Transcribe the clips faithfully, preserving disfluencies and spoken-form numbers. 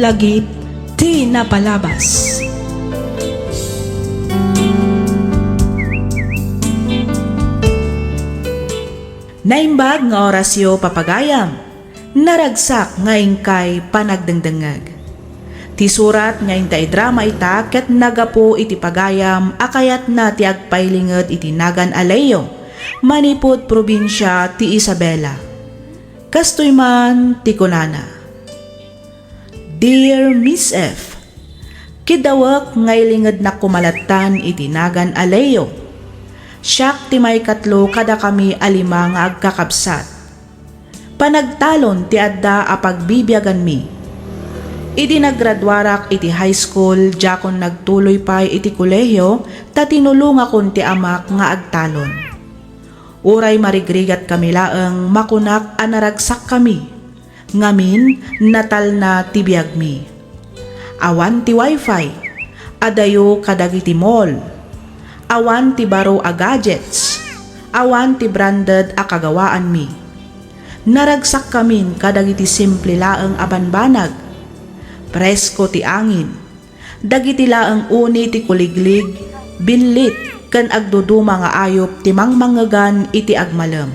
Lagip ti napalabas. Naimbag nga orasyo, papagayam. Naragsak nga inkay panagdengdengngeg. Ti surat nga inta idrama ita ket nagapu iti pagayam a kayatna ti agpailinged iti nagan a Leo, manipud probinsia ti Isabela. Kastoy man ti kunana, "Dear Miss F, kidawek nga ilingednak koma lattan iti nagan a Leo. Siak ti maikatlo kadakami a lima nga agkakabsat. Panagtalon ti adda a pagbibiaganmi. Idi naggraduarak iti high school, diakon nagtuloy pay iti kolehio ta tinulongakon ti amak nga agtalon. Uray marigrigatkami laeng, makunak a naragsakkami. Ngamin, natalna ti biagmi. Awan ti wifi, adayo kadagiti mall. Awan ti baro a gadgets, awan ti branded a kagawaanmi. Naragsakkamin kadagiti simple laeng a banbanag. Presko ti angin. Dagiti laeng uni ti kuliglig, billit, ken agduduma nga ayup ti mangmangegan iti agmalem.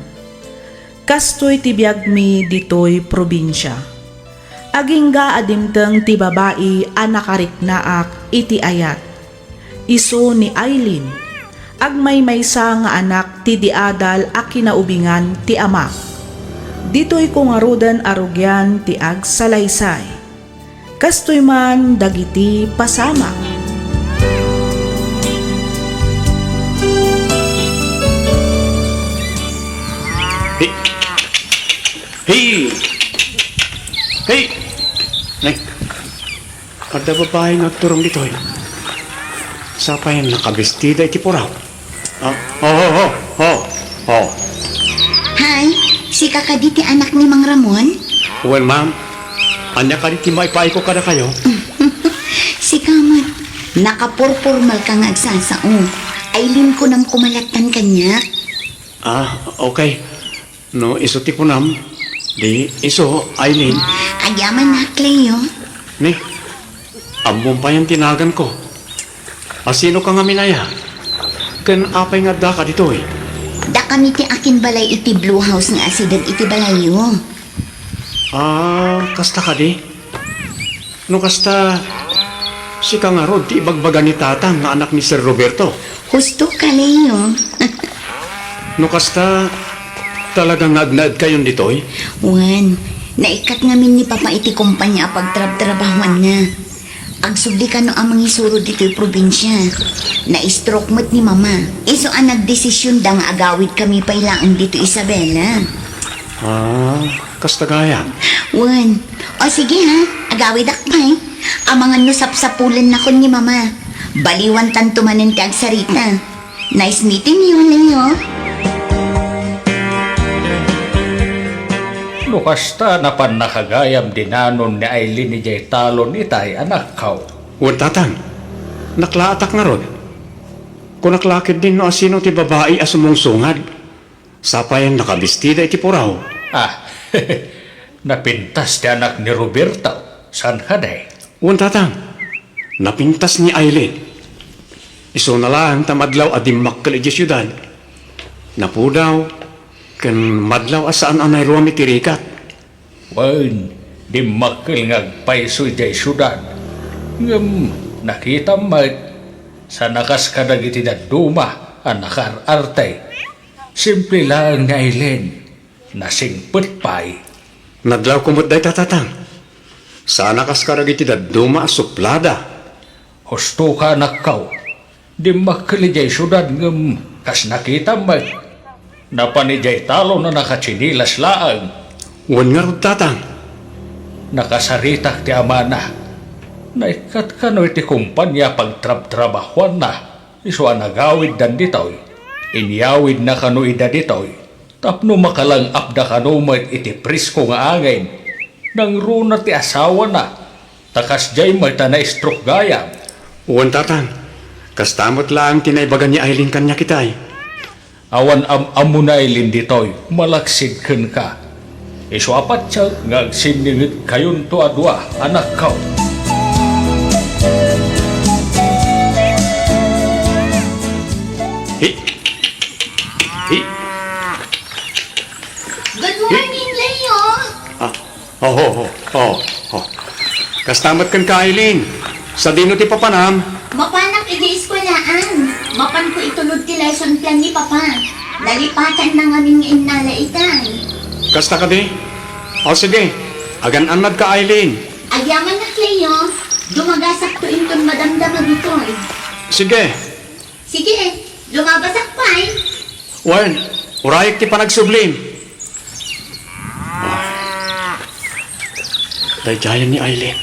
Kastoy ti biagmi ditoy probinsia. Agingga a dimteng ti babai a nakariknaak iti ayat. Isu ni Aileen, agmaymaysa nga anak ti diadal a kinaubingan ti amak. Ditoyko ngaruden a rugian ti agsalaysay. Kastoy man dagiti pasamak. Hey! Hey! Hey! Nay, adda babai nga agturong ditoy. Sapay nakabestida iti puraw. Ah, oh, oh, oh, oh, oh. Hi, sika kadi ti anak ni Mang Ramon? Wen, ma'am. Ania kadi ti maipaayko kadakayo? Sika met, nakapurpormal ka nga agsasao. Aileen kunam koma lattan kaniak. Ah, okay. No isu ti kunam, di isu, Aileen. Agyamanak, Leo. Ni, ammom payen ti naganko. Asino ka ngamin aya? Ken apay nga addaka ditoy? Dakami ti akinbalay iti Blue House nga asideg iti balayyo. Ah, kasta kadi? No kasta, sika ngarud ti ibagbaga ni Tatang nga anak ni Sir Roberto? Husto ka, Leo. No kasta, talaga nga agnaedkayon ditoy? Wen, naikkat ngamin ni Papa iti kompania a pagtrabtrabahuanna. Agsubli kano a mangisuro ditoy probinsia. Na-stroke met ni Mama. Isu a nagdesisyonda nga agawidkami pay laeng ditoy Isabela. Ah, kasta gayam. Wen. O sige ha, agawidak pay. Amangan no sapsapulennakon ni Mama. Baliwantanto manen ti agsarita. Nice meeting you, Leo. No kasta, napannaka gayam dinanon ni Aileen idiay talon itay, anakko. Wen, Tatang. Naklaatak ngarud. Kunak la ketdin no asino ti babai a sumungsungad. Sapay nakabestida iti puraw. Ah, napintas ti anak ni Roberto. Saan kadi? Wen, Tatang. Napintas ni Aileen. Isuna laeng ta madlaw a dimmakkel idiay siudad. Napudaw, ken madlaw a saan a nairuam iti rigat. Wen, dimmakkel nga agpayso idiay siudad. Ngem nakitam met, saan a kas kadagiti dadduma a nakaar-arte. Simple laeng ni Aileen, nasingpet pay. Nadlawko met dayta, Tatang. Saan a kas kadagiti dadduma a suplada. Husto ka, anakko. Dimmakkel idiay siudad ngem kas nakitam met, napan idiay talon a nakatsinilas laeng. Wen ngarud, Tatang. Nakasaritak ti amana. Naikkat kano iti kompania a pagtrabtrabahuanna, isu a nagawiddan ditoy. Inyawidna kano ida ditoy tapno makalang-apda kano met iti presko nga angin. Nangruna ti asawana, ta kasdiay met a na-stroke gayam. Wen, Tatang. Kasta met laeng ti naibaga ni Aileen kaniak itay. Awan am-ammo ni Aileen ditoy, malaksid kenka. Isu a patien nga agsinningedkayonto a dua, anakko. Hi. Hi. Good morning, Leo! Ah, oh, oh, oh, oh, oh. Kasta met kenka, Aileen. Sadino ti papanam? Mapanak idiay eskuelaan. Mapanko itulod ti lesson plan ni Papa. Nalipatan na ngamin nga innala itay. Kasta kadi? O sige, agan-annadka, Aileen. Agyamannak, Leo. Dumagasakto inton madamdama ditoy. Sige. Sige, lumabasak pay. Wen, urayek ti panagsublim. Daydiayen ni Aileen.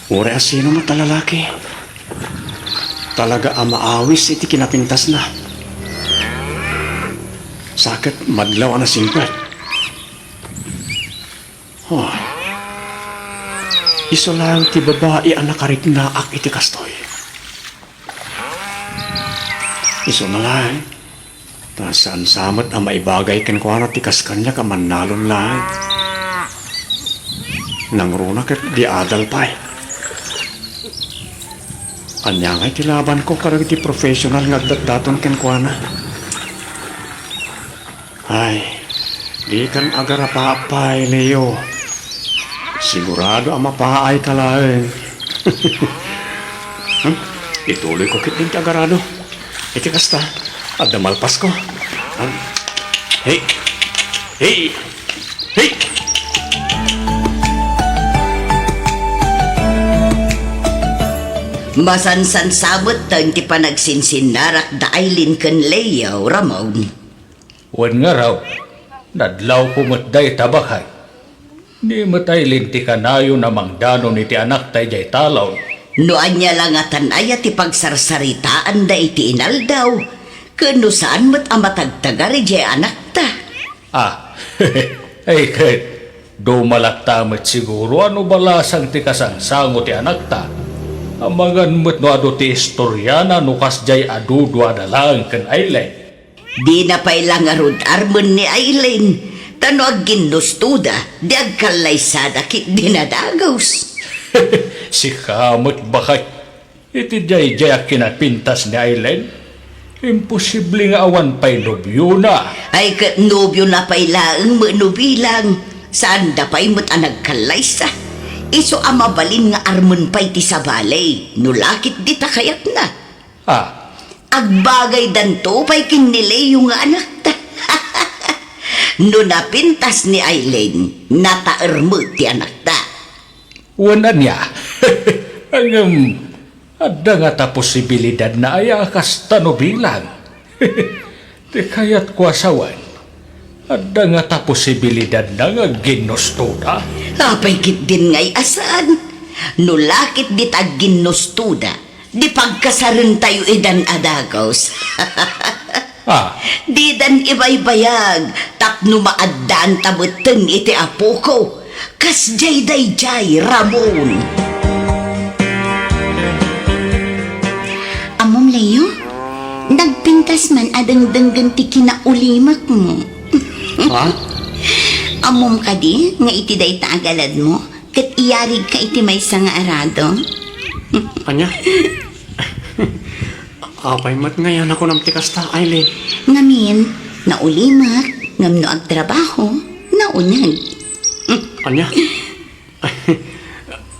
Uray a sino met a lalaki, talaga a maawis iti kinapintasna. Sa ket madlaw a nasingpet. Oh. Isu laeng ti babai a nakariknaak iti kastoy. Isuna laeng, ta saan sa met a maibagay kenkuana ti kas kaniak a mannalon laeng. Nangruna ket di adal pay. Ania ngay ti labanko kadagiti professional nga agdatdaton kenkuana? Ay, dikan agarapaap pay, Leo. Sigurado a mapaayka laeng. Hmm? Ituloyko ketdin ti agarado. Iti kasta, adda malpasko. Hmm? Hey! Hey! Hey! Masansan sa metten ti panagsinsinnarak da Aileen ken Leo, Ramon. Wen ngarud, nadlawko met dayta baket. Ni met Aileen ti kanayon a mangdanon iti anakta idiay talon. No ania la ngatan aya ti pagsarsaritaanda iti inaldaw, ken no saan met a matagtagar idiay anakta. Ah, ay ket, dumalatta met siguro a no balasang ti kasangsango ti anakta. Amangan met no adu ti istoriana no kasdiay a duduada laeng ken Aileen. Dina pay la ngarud armen ni Aileen, ta no agginnustoda, di agkallaysada ketdi nadagus. Sika met baket, iti daydiay a kinapintas ni Aileen, imposible nga awan pay nobiona. Ay ket nobiona pay laeng met no bilang, saanda pay met a nagkallaysa. Isu a mabalin nga armen pay ti sabali, no la ketdi ta kayatna. Ah. Agbagaydanto pay ken ni Leo nga anakta. No napintas ni Aileen, nataer met ti anakta. Wen ania? Ngem, adda ngata posibilidadna aya a kasta no bilang? Ti kayatko a sawen, adda ngata posibilidadna nga agginnustoda? Apay ketdin ngay a saan? No la ketdi ta agginnustoda, di pagkasarentayo idan a dagus. Ah. Didan ibaybayag tapno maaddaanta metten iti apoko. Kasdiay daydiay, Ramon. Ammom, Leo, nagpintas man a dengdenggen ti kinaulimekmo. Ha? Ammom kadi nga iti dayta a galadmo, ket iyarigka iti maysa nga arado? Ania? Apay met ngay a nakunam ti kasta, Aileen? Ngamin, naulimek, ngem no agtrabaho, nauneg. Ania?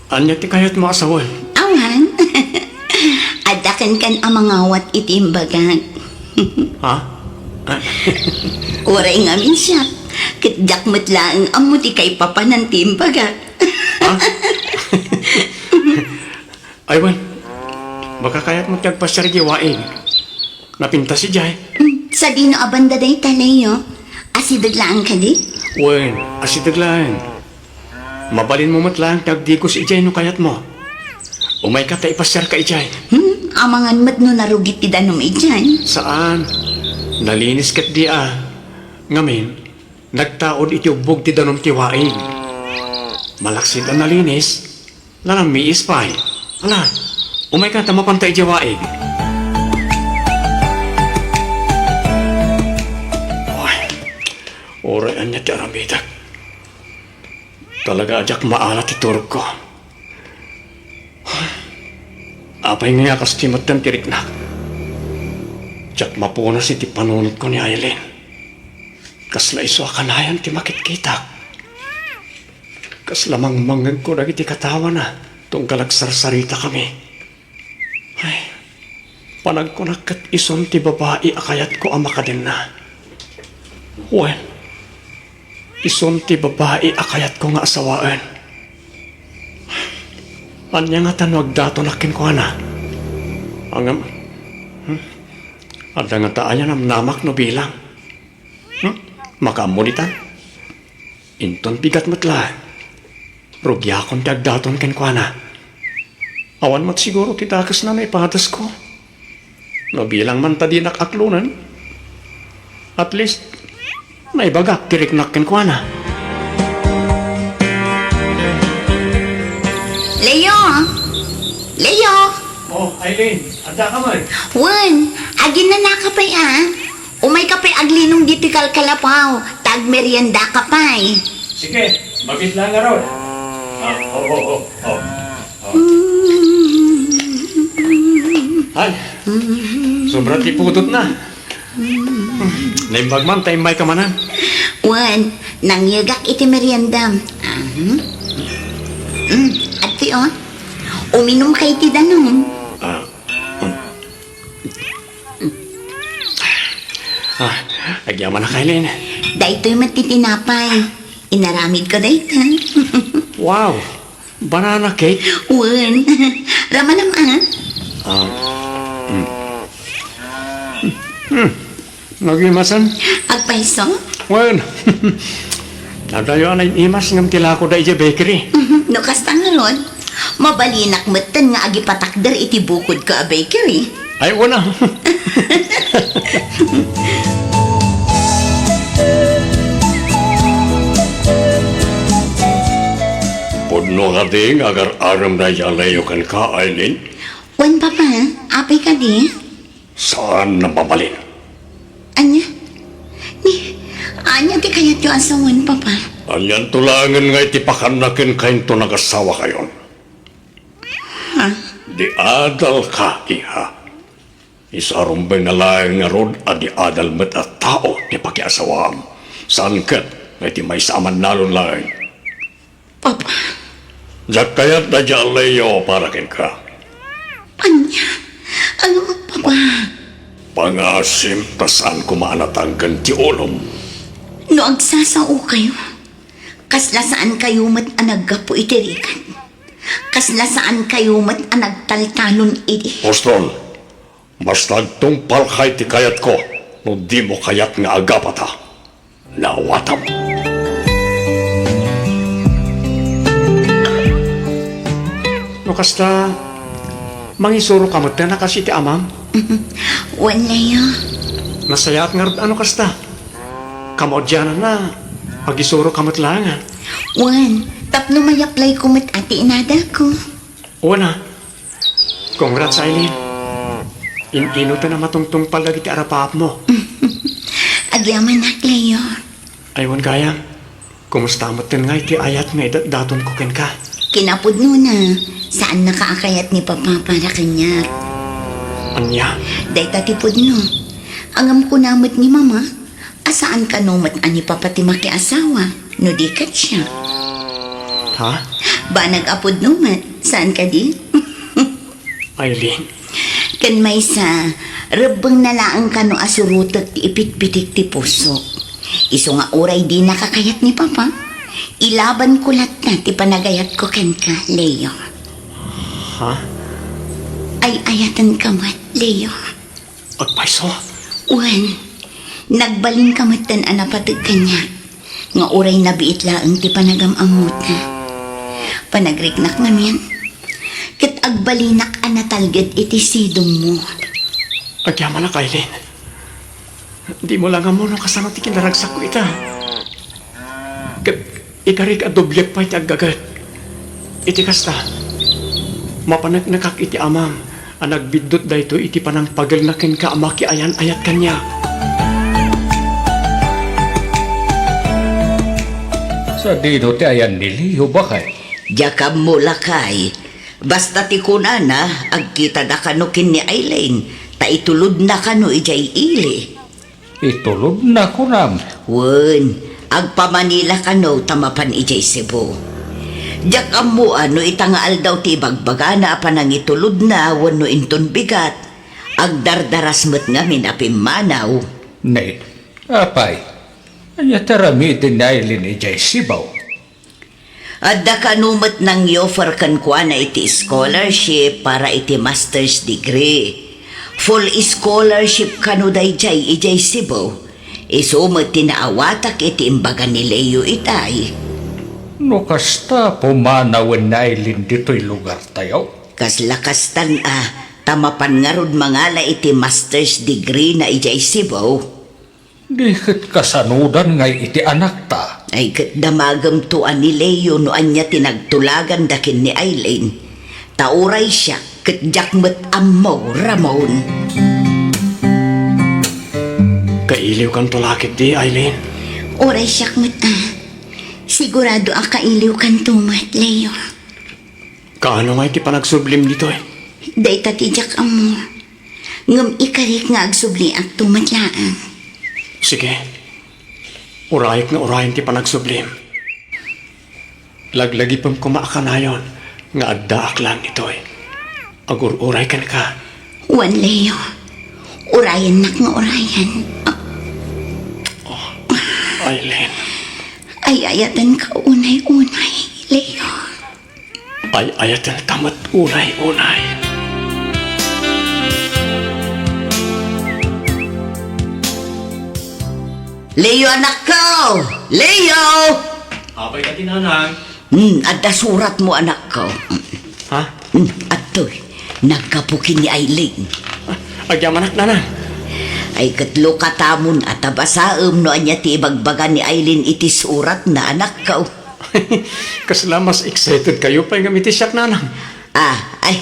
Ania ti kayatmo a sawen? Awan. Adda kenkan a mangawat iti imbagak. Ha? Uray ngamin siak, ket diak met laeng ammo ti kaipapanan ti imbagak. Ha? Ay, wen, baka kayatmo ti agpasiar idiay waig. Napintas idiay. Hmm, sadino a banda dayta, Leo? Asideg laeng kadi? Wen, asideg laeng. Mabalinmo met laeng ti agdigus idiay no kayatmo. Umayka ta ipasiarka idiay. Hmm, amangan met no narugit ti danum idiay. Saan. Nalinis ketdi a. Ngamin, nagtaud iti ubbog ti danum ti waig. Malaksid a nalinis, nanammiis pay. Ala, umayka ta mapanta idiay waig. Oy, uray Ania ti aramidek? Talaga a diak maala ti turogko. Apay nga kas ti metten ti riknak? Diak mapunas iti panunotko ni Aileen. Kasla isu a kanayon ti makitkitak. Kasla mangmangngegko dagiti katawana tunggal agsarsaritakami. Ay, panagkunak ket isun ti babai a kayatko a makadenna. Wen, isun ti babai a kayatko nga asawaen. Ania ngata no agdatonak kenkuana? Ngem, hmm? Adda ngata aya namnamak no bilang? Hmm? Makaammo ditan? Inton bigat met laeng, rugiakon ti agdaton kenkuana. Awan met siguro ti dakesna no ipadesko. No bilang man ta dinak aklonen, at least, naibagak ti riknak kenkuana. Leo! Leo! Oh, Aileen, adda ka man? Wen, aginnanaka pay a. Umayka pay aglinong ditoy kalkalapaw, ta agmeriendaka pay. Sige, mabiit laeng ngarud. Ah, oh, oh, oh, oh. Oh. Ay, sobra ti pudotna. Naimbag man ta immayka manen. Wen, nangyegak iti meriendam. Ah, hmm? Hmm, adtoy, oh. Uminumka iti danum. Ah, hmm. Ah, agyamanak, Aileen. Daytoy met ti tinapay. Inaramidko dayta. Wow! Banana cake? Wen. Ramanam, ah? Ah, mm. Hmm. Nagimasan? Agpayso? Wen. Adayo a naimas ngem ti lako da idiay bakery. Mhm. No kasta ngarud, mabalinak metten nga agipatakder iti bukodko a bakery. Ay, una. Pudno kadi nga agar-arem dayta a Leo kenka, Aileen? Wen, Papa. Apay kadi? Saan a mabalin. Ania? Ni, ania ti kayatyo a sawen, Papa? Anianto laengen nga iti pakanna kenka inton agasawakayon? Ha? Di adalka, iha. Isu a rumbeng na laeng ngarud a di adal met a tao ti pakiasawaam. Saan ket nga iti maysa a mannalon laeng. Papa. Diak kayat dayta a Leo para kenka. Ania? Ano, Papa? Pangasim ta saan koma a natangken ti ulom. No agsasaokayo, kasla saankayo met a naggapu iti rigat. Kasla saankayo met a nagtaltalon idi. Poston, basta agtungpalka iti kayatko no dimo kayat nga agapata. Naawatam. No kasta, mangisuroka metten a kas iti amam? Wen, Leo. Nasayaat ngarud a no kasta. Kamaudiananna, agisuroka met laeng a. Wen, tapno mayaplayko met a ti inadalko. Wen a. Congrats, Aileen. In-inoten a matungtungpal dagiti arapaapmo. Agyamanak, Leo. Ay, wen gayam. Kumusta metten ngay ti ayat nga idatdatonko kenka? Kinapudnona, saannaka a kayat ni Papa para kaniak. Ania? Dayta ti pudno. Ngem kuna met ni Mama, a saan kano met a ni Papa ti makiasawa, no di ket siak. Ha? Banag a pudno met, saan kadi? Aileen. Ken maysa, rebbengna laeng kano a surotek ti ipitpitik ti pusok. Isu nga uray dinaka kayat ni Papa, ilabanko latta ti panagayatko kenka, Leo. Ha? Ay-ayatenka met, Leo. Agpayso? Wen, nagbalinka metten a napateg kaniak, nga uray nabiit laeng ti panagam-ammota. Panagriknak ngamin, ket agbalinak a natalged iti sidongmo. Agyamanak, Aileen. Dimo laeng ammo no kasano ti kinaragsakko ita. Ket ikarik a dobliek pay ti aggaget. Iti kasta, mapaneknekak iti amam a nagbiddut daytoy iti panangpagelna kenka a makiayan-ayat kaniak. Sadino ti ayan ni Leo, baket? Diak ammo, lakay. Basta ti kunana, agkitada kano ken ni Aileen, ta itulodna kano idiay ili. Itulodna, kunam? Wen, agpamanila kano ta mapan idiay Cebu. Diak ammo a no ita nga aldaw ti ibagbagana a panangitulodna wenno inton bigat, agdardaras met ngamin a pimmanaw. Ne, apay, ania ti aramiden ni Aileen idiay Cebu? Adda kano met nang-offer kenkuana iti scholarship para iti master's degree. Full scholarship kano daydiay idiay Cebu. Isu met ti naawatak iti imbaga ni Leo itay. No kasta, pumanawen ni Aileen ditoy lugartayo? Kasla kastan a, ta mapan ngarud mangala iti master's degree na idiay Cebu. Di ket kasanodan ngay iti anakta? Ay, ket damagemto a ni Leo no ania ti nagtulaganda ken ni Aileen. Ta uray siak, ket diak met ammo, Ramon. Kailiwkanto la ketdi, Aileen? Uray siak met, ah. Sigurado a kailiwkanto met, Leo. Kaano ngay ti panagsublim ditoy? Dayta ti diak ammo. Ngem ikarik nga agsubliakto met laeng. Sige. Urayek nga urayen ti panagsublim. Laglagipem koma a kanayon nga addaak laeng ditoy. Agur-uray kenka. Wen, Leo. Urayennak nga urayen. Oh, Aileen. Ay-ayatenka unay-unay, Leo. Ay-ayatenka met unay-unay. Leo, anakko! Leo! Apay kadi, nanang? Hmm, adda suratmo, anakko. Ha? Hmm, adtoy. Naggapu ken ni Aileen. Agyamanak, nanang. Ay, ket lukatamon a ta basaem no ania ti ibagbaga ni Aileen iti suratna, anakko. Kasla mas excited kayo pay ngem iti siak, nanang. Ah, ay.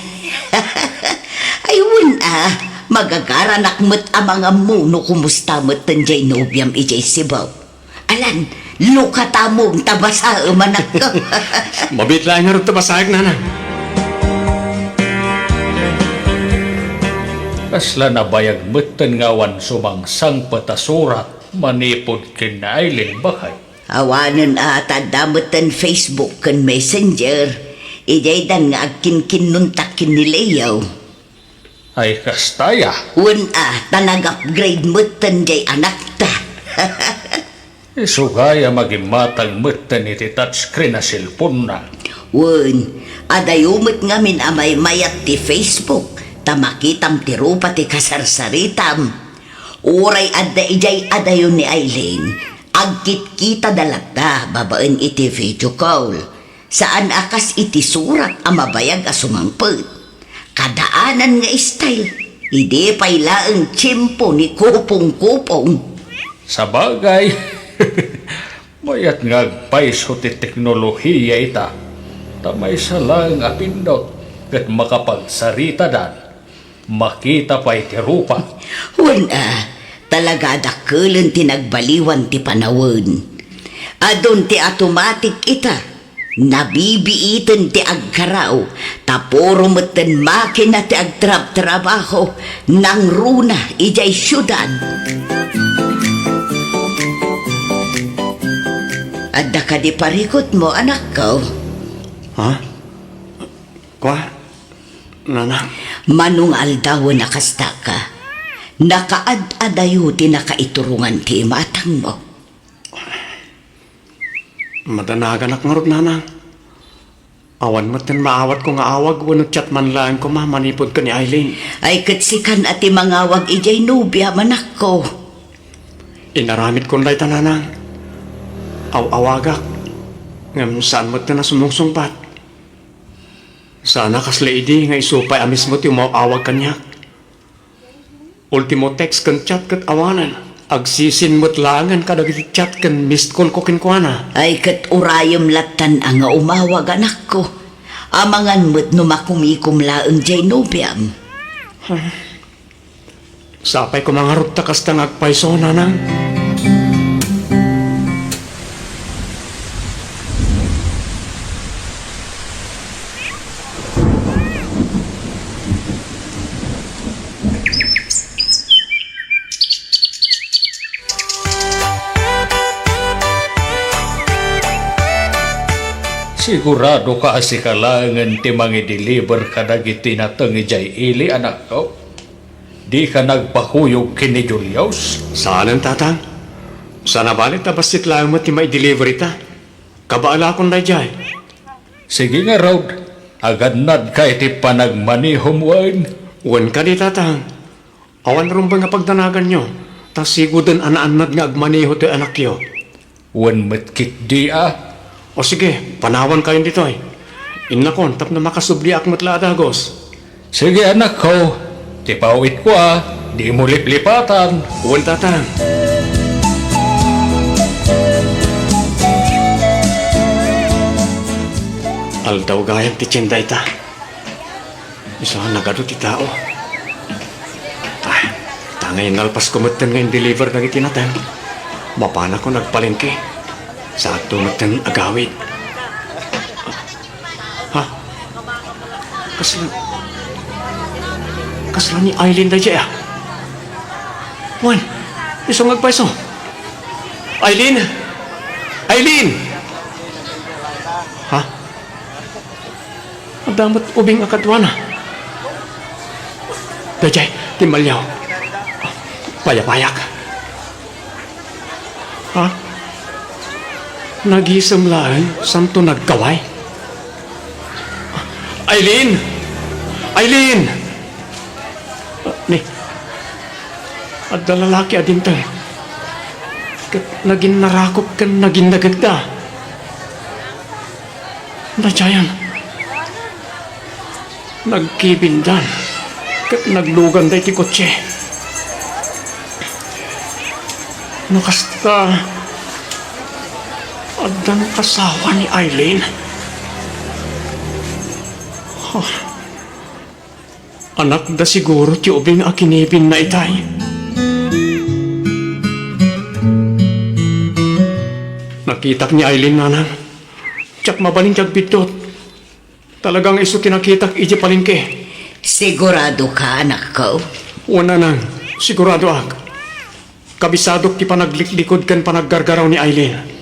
Ay, wen, ah. Magagaranak met a mangammo no kumusta met diay nobiam idiay Cebu. Alan, lukatamon ta basaem, anakko. Mabiit laeng ngarud ta basaek, nanang. Kasla nabayag metten nga awan sumangsangpet a surat manipud ken ni Aileen, baket? Awanen a ta adda metten Facebook ken Messenger, idiaydan nga agkinkinnuntak ken ni Leo. Ay, kasta aya? Wen a, ta nag-upgrade metten diay anakta. Isu gayam a gimmatang metten iti touchscreen a cellphone-na. Wen, adayo met ngamin a maymayat ti Facebook, ta makitam ti rupa ti kasarsaritam. Uray adda idiay adayo ni Aileen, agkitkitada latta babaen iti video call. Saan a kas iti surat a mabayag a sumangpet. Kadaanan nga style, idi pay laeng tiempo ni kupongkupong. Sabagay, mayat nga agpayso ti teknolohiya ita, ta maysa laeng a pindot ket makapagsaritadan. Makita pay ti rupa. Wen a, talaga a dakkelen ti nagbaliwan ti panawen. Adun ti automatic ita. Nabibiiten ti agkaraw, ta puro metten makina ti agtrabtrabaho nangruna idiay siudad. Adda kadi parikutmo, anakko? Ha? Kua? Nanang. Mano nga aldawen a kastaka, nakaad-adayo ti nakaiturongan ti imatangmo. Madanaganak ngarud, nanang. Awan metten maawatko nga awag wenno chat man laeng koma manipud ken ni Aileen. Ay, ket sikan a ti mangawag idiay nobiam, anakko. Inaramidkon dayta, nanang. Aw-awagak, ngem saan metten a sumungsungbat. Sana kasla idi nga isu pay a mismo ti umaw-awag kaniak. Ultimo text ken chat ket awanen. Agsisin met laengen kadagiti chat ken missed call ko kenkuana. Ay, ket urayem lattan a nga umawag, anakko. Amangan met no makumikom laeng diay nobiam. Sapay koma ngarud ta kasta nga agpayso, nanang. Siguradoka a sika laengen ti mangideliver kadagiti nateng idiay ili, anakko? Dika nagpakuyog ken ni Julius? Saanen, Tatang. Saan a bale ta bassit laeng met ti maideliver ita. Kabaelakon daydiay. Sige ngarud, agannadka iti panagmanehom wen? Wen kadi, Tatang. Awan rumbeng a pagdanaganyo, ta sigoden a naannad nga agmaneho toy anakyo. Wen met ketdi a. O sige, panawankayon ditoy. Innakon tapno makasubliak met la a dagus. Sige, anakko, ti pawitko a, dimo liplipatan. Wen, Tatang. Aldaw gayam ti tienda ita. Isu a nagadu ti tao. Ah, ta nga nalpasko metten nga in-deliver dagiti nateng, mapanakon agpalengke. Saanto metten agawid. Ha? Kasla, kasla ni Aileen daydiay a? Wen, isu nga agpayso. Aileen! Aileen! Ha? Adda met ubing a kaduana. Daydiay, timmaliaw. Payapayak. Ha? Nagisem laeng, saanto nagkaway? Aileen! Aileen! Ni, adda lalaki a dimteng. Ket naginnarakop ken naginnagekda. Daydiayen, nagkibindan ket nagluganda iti kotse. No kasta, addan kasawa ni Aileen. Oh. Anakda siguro ti ubing a kinibinna itay. Nakitak ni Aileen, nanang. Diak mabalin ti agbiddut. Talaga nga isu ti nakitak idiay palengke. Siguradoka, anakko? Wen, nanang. Siguradoak. Kabisadok ti panagliklikod ken panaggargaraw ni Aileen.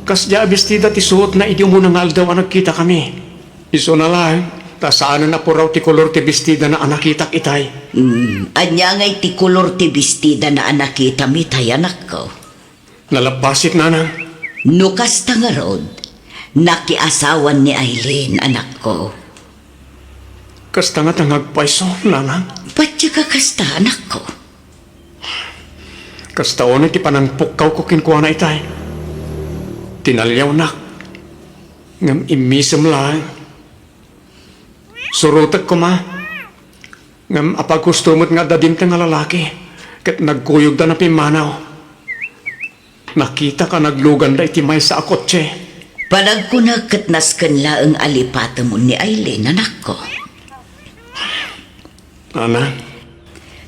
Kasdiay a bestida ti suotna idi umuna nga aldaw a nagkitakami. Isuna laeng, ta saanen a puraw ti kolor ti bestidana a nakitak itay. Hmm, ania ngay ti kolor ti bestidana a nakitam itay, anakko? Nalabbasit, nanang. No kasta ngarud, nakiasawan ni Aileen, anakko. Kasta ngata nga agpayso, nanang? Patiek a kasta, anakko. Kasta unay ti panangpukkawko kenkuana itay. Tinaliawnak. Ngem immisem laeng. Surotek koma. Ngem apaghusto met nga adda dimteng nga lalaki, ket nagkuyogda napimmanaw. Nakitak a nagluganda iti maysa a kotse. Panagkunak ket nasken laeng a lipatemon ni Aileen, anakko. Ana?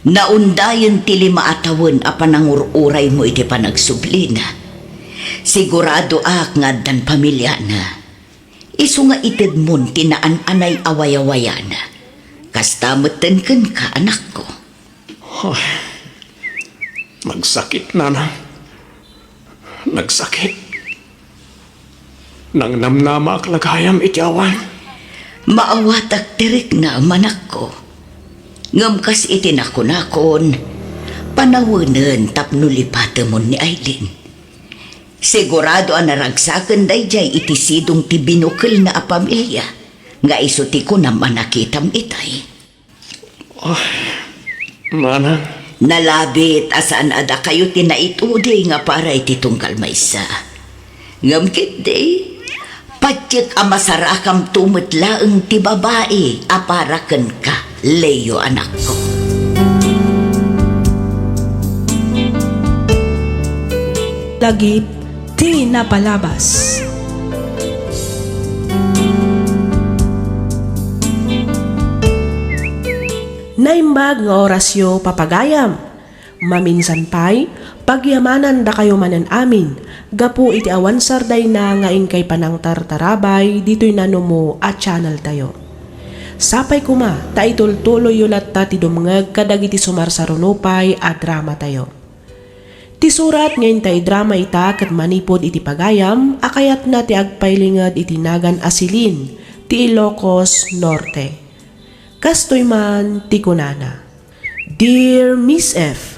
Naundayen ti lima a tawen a panangur-uraymo iti panagsublina. Siguradoak nga addan pamiliana. Isu nga itedmon ti naan-anay a wayawayana. Kasta metten kenka, anakko. Ay, nagsakit, nanang. Nagsakit. Nangnamnamaak la gayam iti awan. Maawatak ti riknam, anakko. Ngem kas iti nakunakon, panawenen tapno lipatemon ni Aileen. Sigurado a naragsaken daydiay iti sidong ti binukelna a pamilia nga isu ti kunam a nakitam itay. Ah, nanang. Nalabit a saan a dakayo ti naitudi nga para iti tunggal maysa. Ngem ketdi, patiek a masarakamto met laeng ti babai a para kenka, Leo, anakko. Lagip ti napalabas. Naimbag nga orasyo, papagayam. Maminsan pay, pagyamanan dakayo manen amin, gapu iti awan sardayna nga inkay panangtartarabay ditoy nanumo a channel tayo. Sapay koma ta itultuloyyo latta ti dumngeg kadagiti sumarsaruno pay a drama tayo. Ti surat nga inta idrama ita ket manipud iti pagayam a kayatna ti agpailinged iti nagan a Celine ti Ilocos Norte. Kastoy man ti kunana, "Dear Miss F,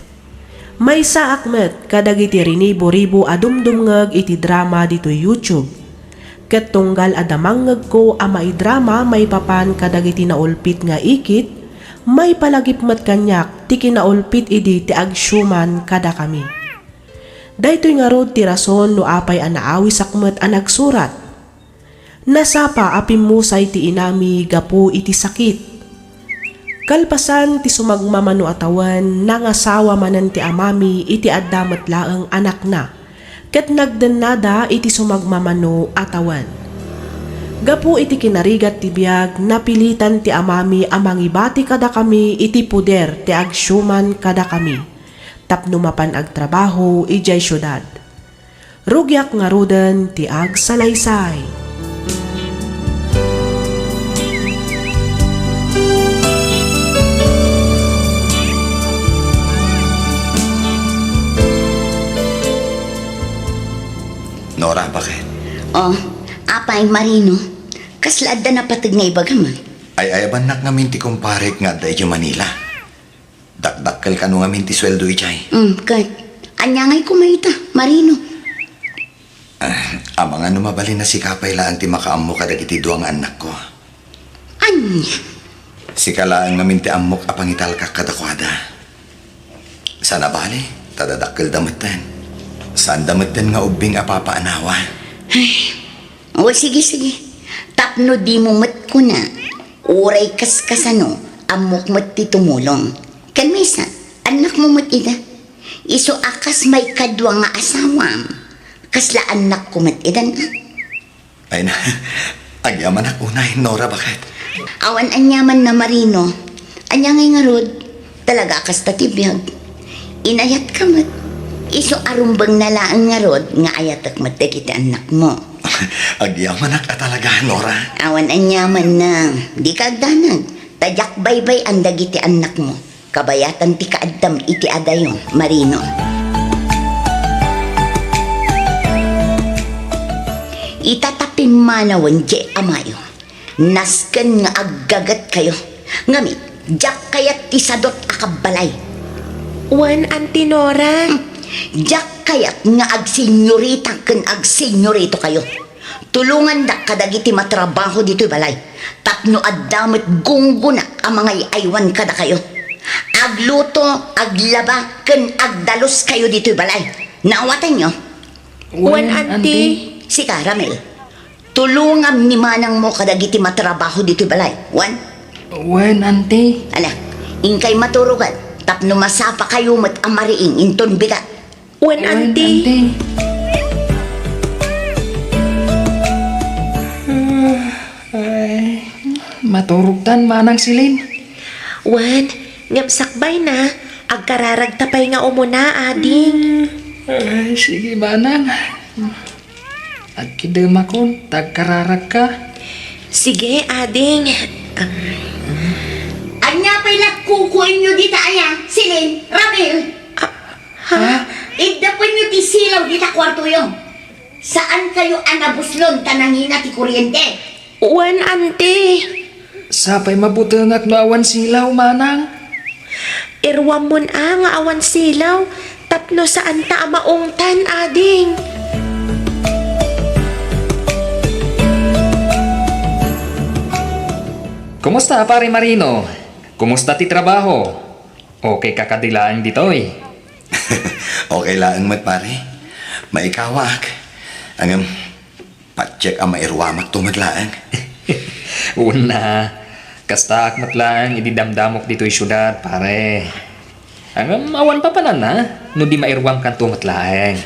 maysaak met kadagiti rinibo-ribo a dumdumngeg iti drama ditoy YouTube. Ket tunggal a damangngegko a maidrama maipapan kadagiti naulpit nga ikit, maipalagip met kaniak ti kinaulpit idi ti agsiuman kadakami. Daytoy ngarud ti rason no apay a naawisak met a nagsurat. Nasapa a pimmusay ti inami gapu iti sakit. Kalpasan ti sumagmamano a tawen, nangasawa manen ti amami iti adda met laeng anakna, ket nagdennada iti sumagmamano a tawen. Gapu iti kinarigat ti biag, napilitan ti amami a mangibati kadakami iti poder ti agsiuman kadakami tapno mapan agtrabaho idiay siudad. Rugiak ngaruden ti agsalaysay." Nora, bakit? Oh, apay, Marino? Kasla adda napateg nga ibagam, ah? Ay-ayabannak ngamin ti kumparek nga adda idiay Manila. Dakdakkel kano ngamin ti sueldo idiay. Mm, ket ania ngay koma ita, Marino? Ah, amangan no mabalin a sika pay laeng ti makaammo kadagiti dua nga annakko. Ania? Sika laeng ngamin ti ammok a pangitalkak kadakuada. Saan a bale, ta dadakkelda metten. Saanda metten nga ubbing a papaanawa. Ay, o, sige, sige. Tapno dimo met kuna, uray kaskasano, ammok met ti tumulong. Ken maysa, annakmo met ida. Isu a kas maikadua nga asawam, kasla annakko met idan, a? Ay na, agyamanak unay, Nora, bakit? Awan aniamanna, Marino. Ania ngay ngarud? Talaga a kasta ti biag. Inayatka met. Isu a rumbengna laeng ngarud nga ayatek met dagiti annakmo. Agyamanak a talaga, Nora. Awan aniamanna. Dika agdanag. Ta diak baybay-an dagiti annakmo. Kabayatan ti kaaddam iti adayo, Marino. Ita ta pimmanawen diay amayo, nasken nga aggagetkayo. Ngem, diak kayat ti sadot a kabbalay. Wen, Auntie Nora. Hmm, diak kayat nga agsenyorita ken agsenyoritokayo. Tulongandak kadagiti matrabaho ditoy balay tapno adda met gunggonak a mangay-aywan kadakayo. Agluto, aglaba, ken agdaluskayo ditoy balay. Naawatanyo? Wen, Auntie. Sika, Ramil, tulongam ni manangmo kadagiti matrabaho ditoy balay. Wen? Wen, Auntie. Ala, inkay maturogan tapno masapakayo met a mariing inton bigat. Wen, Auntie. Ay, maturogtan, Manang Celine. Wen, ngem sakbayna, agkararagta pay nga umuna, ading. Ay, sige, Manang. Agkidemakon, ta agkararagka. Sige, ading. Ania pay la kukuenyo dita aya, Celine, Ramil? Ha? Iddapenyo ti silaw dita kuartoyo. Saankayo a nabuslon ta nangina ti kuryente? Wen, Auntie. Sapay mabutengak no awan silaw, Manang. Iruammon a nga awan silaw tapno saanta a maungtan, ading. Kumusta, Pare Marino? Kumusta ti trabaho? Okay ka kadi laeng ditoy? Okay laeng met, pare. Maikawaak. Ngem, patiek a mairuamakto met laeng. Una, kastaak met laeng idi damdamok ditoy siudad, pare. Ngem, awan papananna no di mairuamkanto met laeng.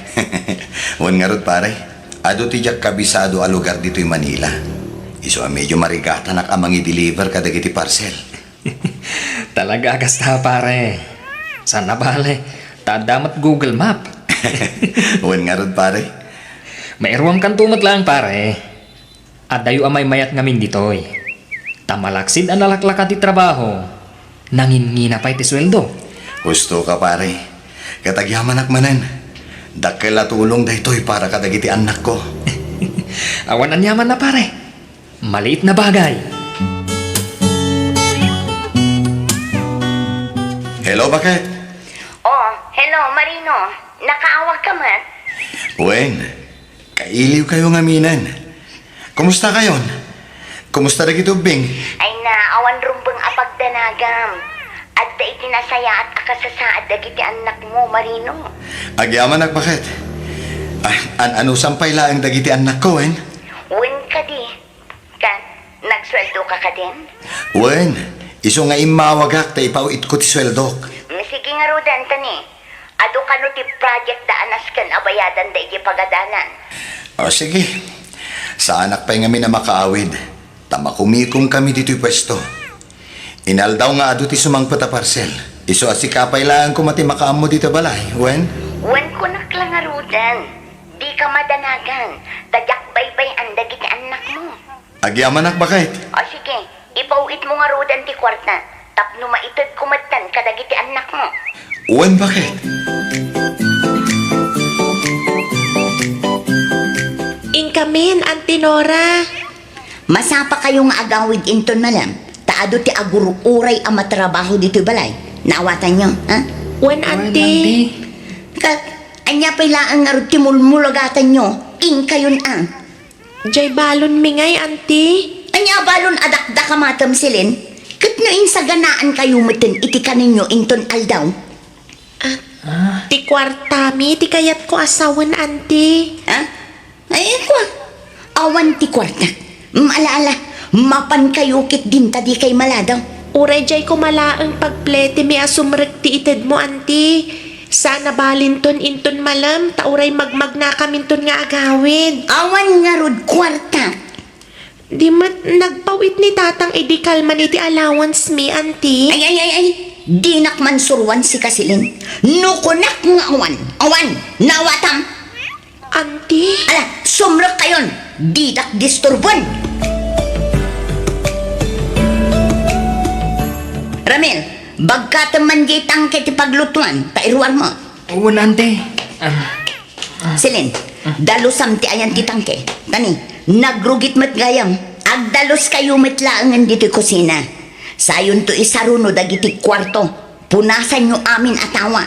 Wen ngarud, pare. Adu ti diak kabisado a lugar ditoy Manila. Isu a medyo marigatanak a mangi-deliver kadagiti parcel. Talaga a kasta, pare. Saan a bale, ta adda met Google Map. Wen ngarud, pare. Mairuamkanto met laeng, pare. Addayo a maymayat ngamin ditoy. Ta malaksid a nalaklaka ti trabaho, nangingina pay ti sueldo. Husto ka, pare. Ket agyamanak manen. Dakkel a tulong daytoy para kadagiti annakko. Awan aniamanna, pare. Maliit na bagay. Hello, Baket. Oh, hello, Marino. Nakaawagka met? Wen, kailiwkayo ngaminen. Kumusta kayon? Kumusta dagiti ubbing? Ay na, awan rumbeng a pagdanagam. Adda iti nasayaat a kasasaad dagiti annakmo, Marino. Agyamanak, Baket. Ah, an-anusan pay laeng dagiti annakko, wen? Wen kadi. Ket, nagsueldoka kadin? Wen, isu nga immawagak ta ipaw-itko ti sueldok. Mm, sige ngaruden, tani. Adu kano ti project da a nasken a bayadan da iti pagadanan? O, sige. Saanak pay ngamin a makaawid, ta makumikomkami ditoy puesto. Inaldaw nga adu ti sumangpet a parcel. Isu a sika pay laeng koma ti makaammo ditoy balay, wen? Wen, kunak la ngaruden. Dika madanagan, ta diak baybay-an dagiti annakmo. Agyamanak, Baket. O, sige, ipaw-itmo ngaruden ti kuarta, tapno maitedko metten kadagiti annakmo. Wen, Baket. Inkamin, Auntie Nora. Masapakayo nga agawid inton malem, ta adu ti agur-uray a matrabaho ditoy balay. Naawatanyo, ha? Wen, Auntie. Ka, ania pay laeng ngarud ti mulmulagatanyo? Inkayon a. Jay balonmi ngay, Auntie. Ania balon a dakdakamatem, Celine? Ket no insaganaankayo metten iti kaninyo inton aldaw? Ah, ti kuartami ti kayatko a sawen, Auntie. Ha? Ay, kua, awan ti kuarta. Mm, ala, ala, mapankayo ketdin ta dikay maladaw. Uray jay koma laeng pagpletimi a sumrek ti itedmo, Auntie. Saan a balinton inton malem, ta uray magmagnakaminton nga agawid. Awan ngarud kuarta. Di met nagpaw-it ni Tatang idi kalman iti allowance mi, Auntie? Ay, ay, ay, ay. Dinak mansuroan sika, Celine. No kunak nga awan, awan. Naawatam? Auntie? Ala, sumrekkayon. Didak disturboen. Ramil, bagkatem man diay tangke ti paglutuan, ta iruarmo. Wen, Auntie. Ah. Celine, dalusam ti ayan ti tangke. Tani, nagrugit met gayam. Agdaluskayo met laengen ditoy kusina. Sayonto isaruno dagiti kuarto. Punasanyo amin a tawa.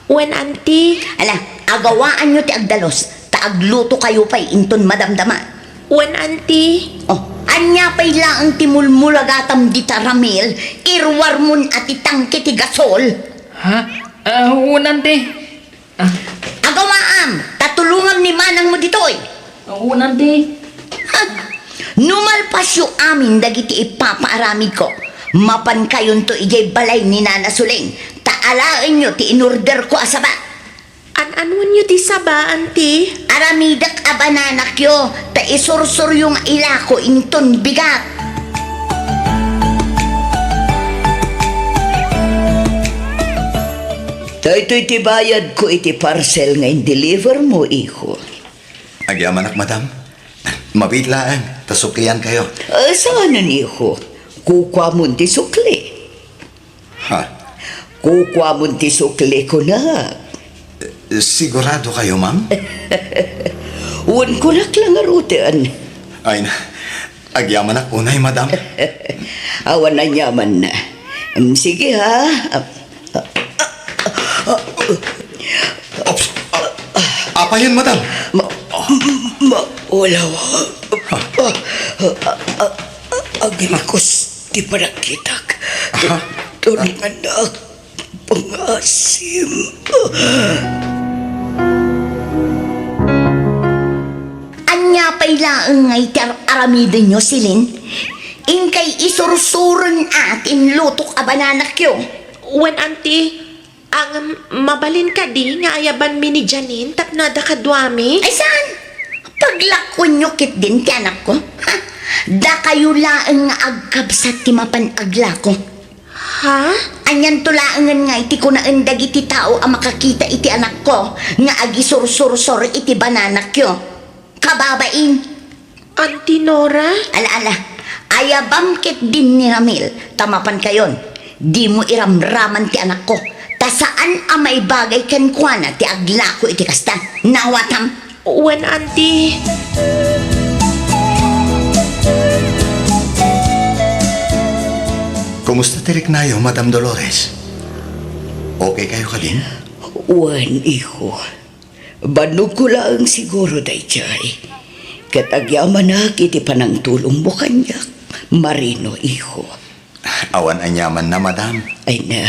Wen, Auntie. Ala, agawaanyo ti agdalus, ta aglutokayo pay inton madamdama. Wen, Auntie. Oh, ania pay laeng ti mulmulagatam dita, Ramil? Iruarmon a ti tangke ti gasol. Ha? Ah, wen, Auntie. Ah. Agawaam, ta tulongam ni manangmo ditoy. Wen, Auntie. Ha? No malpasyo amin dagiti ipapaaramidko, mapankayonto idiay balay ni Nana Suleng, ta alaenyo ti inorderko a saba. An-anuenyo ti saba, Auntie? Aramidek a bananakyo, ta isursuryo nga ilako inton bigat. Daytoy ti bayadko iti parcel nga in-deliver mo, iho. Agyamanak, madam. Mabiit laeng, ta sukliankayo. Ah, saanen, iho? Kukuamon ti sukli. Ha? Kukuamon ti sukli, kunak. Sigurado kayo, ma'am? Wen, kunak la ngaruden. Ay na, agyamanak unay, madam. Awan aniamanna. Mm, sige, ha? Ops, a-, apayon, madam? Ma-, ma-, wala, wa-, a-, a-, a-, agrikus ti panagkitak. Aha. Tulungannak, pangasim. Ania pay laeng nga iti ar-, aramidenyo, Celine? Inkay isursuren a ti inlutok a bananakyo. Wen, Auntie, Ngem, mabalin kadi nga ayabanmi ni Janine tapno adda kaduami? Ay, saan? Paglakuenyo ketdin ti anakko? Ha? Dakayo laeng nga agkabsat ti mapan aglako. Ha? Anianto laengen nga iti kunaen dagiti tao a makakita iti anakko nga agisursursor iti bananakyo? Kababain! Auntie Nora? Ala, ala. Ayabam ketdin ni Ramil, ta mapankayon. Dimo iramraman ti anakko, Ta saan a maibagay kenkuana ti aglako iti kasta. Naawatam? Wen, Auntie. Kumusta ti riknayo, Madam Dolores? Okay kayo kadin? Wen, iho. Bannogko laeng siguro daydiay. Ket agyamanak iti panangtulongmo kaniak, Marino, iho. Awan aniamanna, madam. Ay na,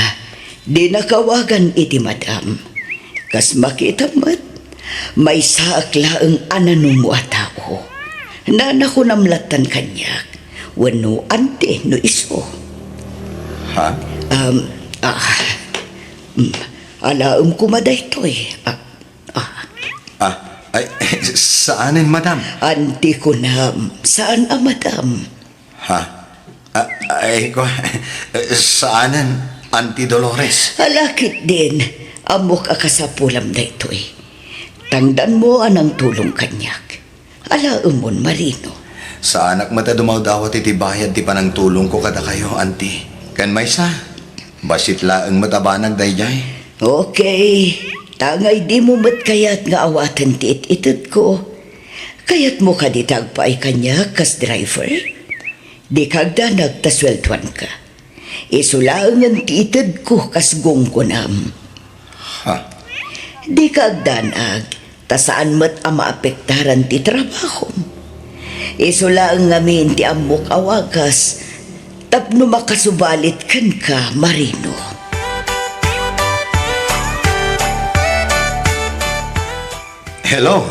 dinnak awagan iti madam. Kas makitam met, maysaak laeng a nanumo a tao. Nanakunam lattan kaniak, wenno auntie no isu. Ha? Um, ah, mm, alaem koma daytoy. Ah, ah. Ah, ay, saanen, madam. Auntie kunam, saan a madam. Ha? Ah, ay, ko, saanen, Auntie Dolores? Ala ketdin, ammok a kasapulam daytoy. Tangdanmo a nangtulong kaniak. Alaemon, Marino. Saanak met a dumawdawat iti bayad ti panangtulongko kadakayo, Auntie. Ken maysa, bassit laeng met a banag daydiay. Okay. Tangay dimo met kayat nga awaten ti it-itedko. Kayatmo kadi ti agpaay kaniak kas driver? Dika agdanag ta sueldoanka. Isu laengen ti itedko kas gunggonam. Ha? Dika agdanag, ta saan met a maapektaran ti trabahom. Isu laeng ngamin ti ammok a wagas tapno makasubalit kenka, Marino. Hello.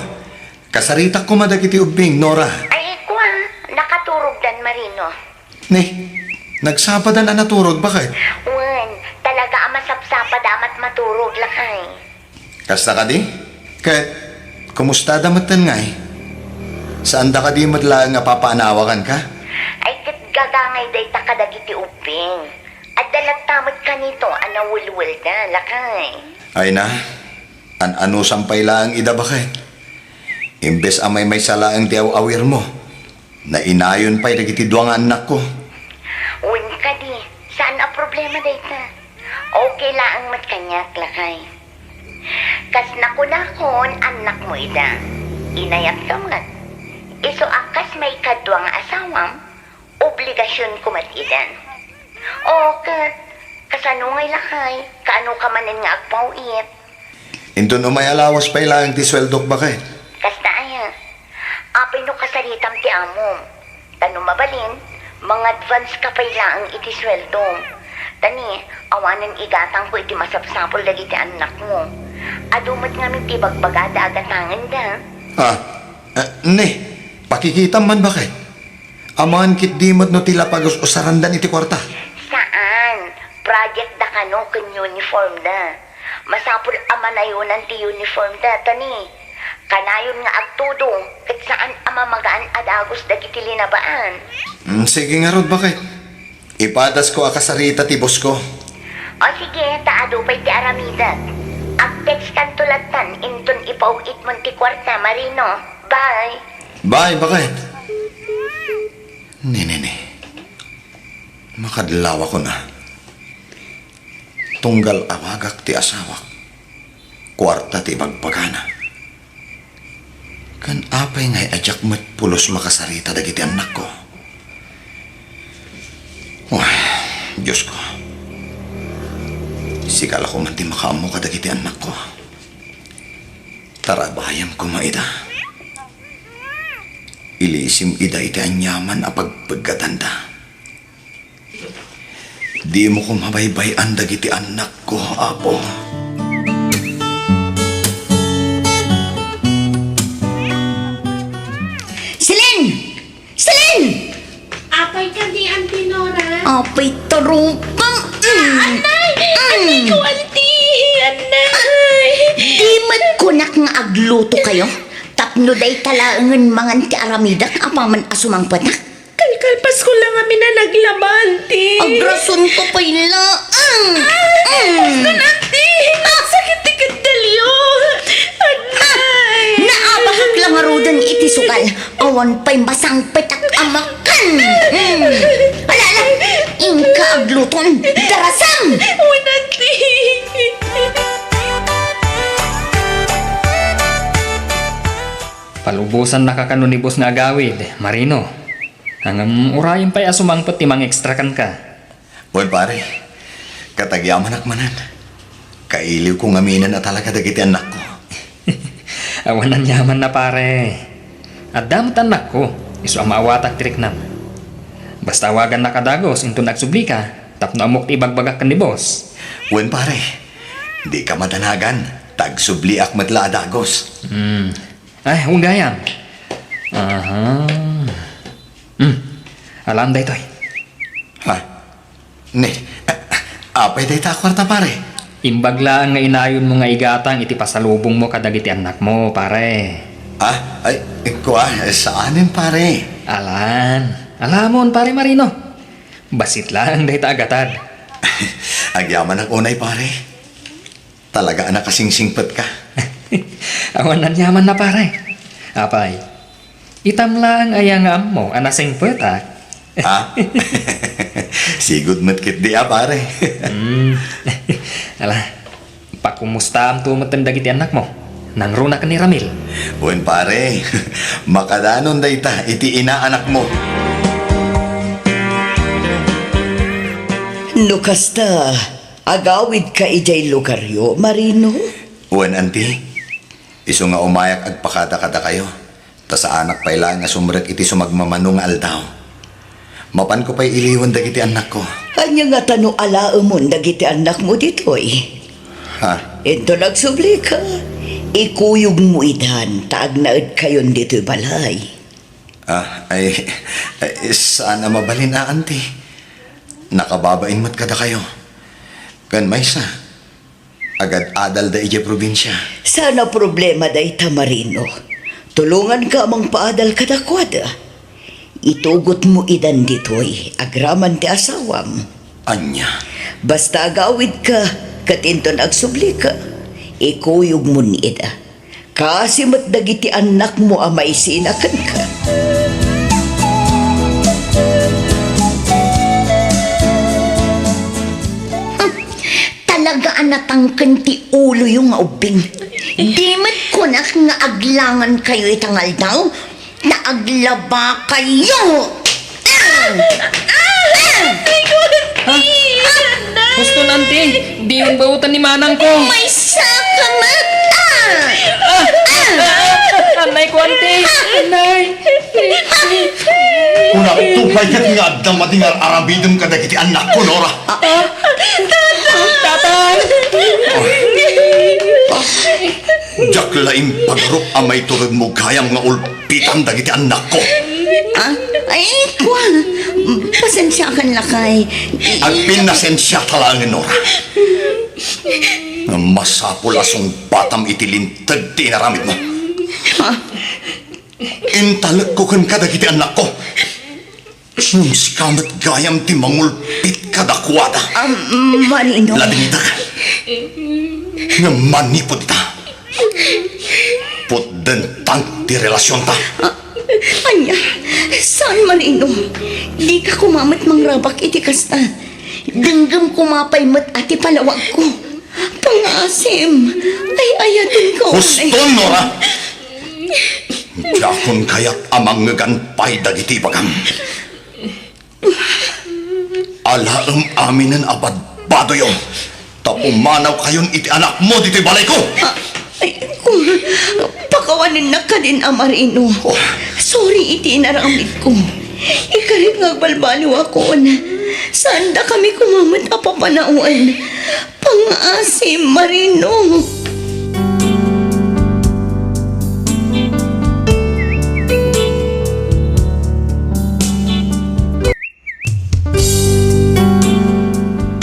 Kasaritak koma dagiti ubbing, Nora. Ay, kua, nakaturogdan, Marino. Ne, nagsapadan a naturog, baket? Wen, talaga a masapsapada met maturog, lakay. Kasta kadi? Ket, kumustada metten ngay? Saanda kadi met laeng a papaanawaganka? Ay, ket gagangay dayta kadagiti ubbing. Adda latta met kanito a nawelwelda, lakay. Ay na, an-anusam pay laeng ida, baket. Imbes a maymaysa laeng ti aw-awirmo, nainayon pay dagiti dua nga annakko. Wen kadi, saan a problema dayta. Okay laeng met kaniak, lakay. Kas nakunakon, annakmo ida. Inayatka met. Isu a kas maikadua nga asawam, obligasionko met idan. O, ket, kasano ngay, lakay? Kaano ka manen nga agpaw-it? Inton umay a lawas pay laeng ti sueldok, baket. Kasta aya? Apay no kasaritam ti amom? Ta no mabalin, mangadvance ka pay laeng iti sueldom. Ta ni, awanen igatangko iti masapsapul dagiti annakmo. Adu met ngamin ti bagbagada a gatangenda. Ah, eh, ne, pakikitam man, baket. Amangan ketdi met no ti la pagus-usarandan iti kuarta. Saan? Project da kano ken uniform da. Masapul a manayonan ti uniform da, ta ni, kanayon nga agtudo, ket saan a mamagaan a dagus dagiti linabaan. Mm, sige ngarud, baket. Ipadasko a kasarita ti boss ko. O sige, ta adu pay ti aramidek. Ag-textanto lattan inton ipaw-itmon ti kuarta, Marino. Bye! Bye, baket. Ne, ne, ne. Makadlawakon a. Tunggal awagak ti asawak, kuarta ti ibagbagana. Ken apay ngay a diak met pulos makasarita dagiti annakko? Uy, Diosko. Sika la koma ti makaammo kadagiti annakko. Tarabayem koma ida. Ilisim ida iti aniaman a pagpeggatanda. Dimo koma baybay-an dagiti annakko, Apo. Celine! Celine! Apay kadi, Auntie Nora? Apay, tarukam. Mm. Anay! Mm. Anay ko, Auntie! Anay! Di met kunak nga agluto kayo? Tapno dayta laengen mangan ti aramidek apaman a sumangpetak? Kalkalpasko la ngamin a naglaba, Auntie. Agrasonka pay laeng. Ah! Mm. Basta, Auntie! Sakit ti keddilyo! Agay! Naabakak la ngaruden iti sugal. Awan pay masangpetak a makan. Mm. Ala, ala. Inka agluton. Darasam! Wen, Auntie. Lubosannaka kano ni boss nga agawid, Marino. Ngem urayem pay a sumangpet ti mang-extra kenka. Wen, pare, katagyamanak manen. Kailiwko ngaminen a talaga dagiti annakko. Awan aniamanna, pare. Adda met annakko, isu a maawatak ti riknam. Basta awagannaka dagus inton agsublika, tapno ammok ti ibagbagak ken ni boss. Wen, pare, dika madanagan, ta agsubliak met la a dagus. Hmm. Ay, wen gayam. Aha. Hmm. Alam daytoy. Ha? Ni, apay dayta a kuarta, pare? Imbag laeng nga inayonmo nga igatang iti pasalubongmo kadagiti annakmo, pare. Ah, ay, kua, saanen, pare? Alan. Alamon, pare Marino. Bassit laeng dayta a gatad. Agyamanak unay, pare. Talaga a nakasingsingpetka. Awan aniamanna, pare. Apay, itam laeng aya nga ammo a nasingpetak? Ha? Sigud met ketdi a, pare. Hmm. Ala, pakumustaamto metten dagiti annakmo. Nangruna ken ni Ramil. Wen, pare, makadanon dayta iti inaanakmo. No kasta, agawidka idiay lugaryo, Marino? Wen, anti. Isu nga umayak agpakada kadakayo, ta saanak pay laeng a sumrek iti sumagmamano nga aldaw. Mapanko pay iliwen dagiti annakko. Ania ngata no alaemon dagiti annakmo ditoy? Ha? Inton agsublika, ikuyogmo idan ta agnaedkayon ditoy balay. Ah, ay, ay, saan a mabalin a, anti. Nakababain met kadakayo. Ken maysa, agad-adalda idiay probinsia. Saan a problema dayta, Marino. Tulonganka a mangpaadal kadakuada. Itugotmo idan ditoy agraman ti asawam. Ania? Basta agawidka, ket inton agsublika, ikuyogmon ida. Kaasi met dagiti annakmo a maisina kenka. Talaga a natangken ti uloyo nga ubbing. Di met kunak nga aglangankayo ita nga aldaw, ta aglabakayo. Ah! Ah! Ay, ko, anti! Huston, anti! Diyon baotan ni manang ko! Maysa ka met! Ah! Ah! Ah! Anay ko, anti! Anay! Kunakto pay ket nga adda madi nga ar-aramidem kadagiti annakko, Nora. Ah, ah. Tatang! Diak la impagarup a maituredmo gayam nga ulpitan dagiti annakko. Ah, ay, kua. Pasensiakan, lakay. Agpinnasensiata laengen, Nora. Ngem masapul a sungbatam iti linteg ti inaramidmo. Ah. Intalekko kenka dagiti annakko. Ngem sika met gayam ti mangulpit kadakuada. Ah, Marino. Ladingita. Ngem manipud ita, putdentan ti relasionta. Ah, ania? Saan, Marino? Dika koma met mangrabak iti kasta. Denggem koma pay met a ti palawagko. Pangaasim, ay-ayatenko. Huston, Nora! Diakon kayat a mangngegan pay dagiti ibagam. Alaem aminen a badbadoyo, ta pumanawkayon iti anakmo ditoy balayko. Ah, ay, ku-, pakawanennak kadin a, Marino. Oh. Sorry iti inaramidko. Ikarit nga agbalbaliwakon. Saandakami koma met a papanawen. Pangaasim, Marino.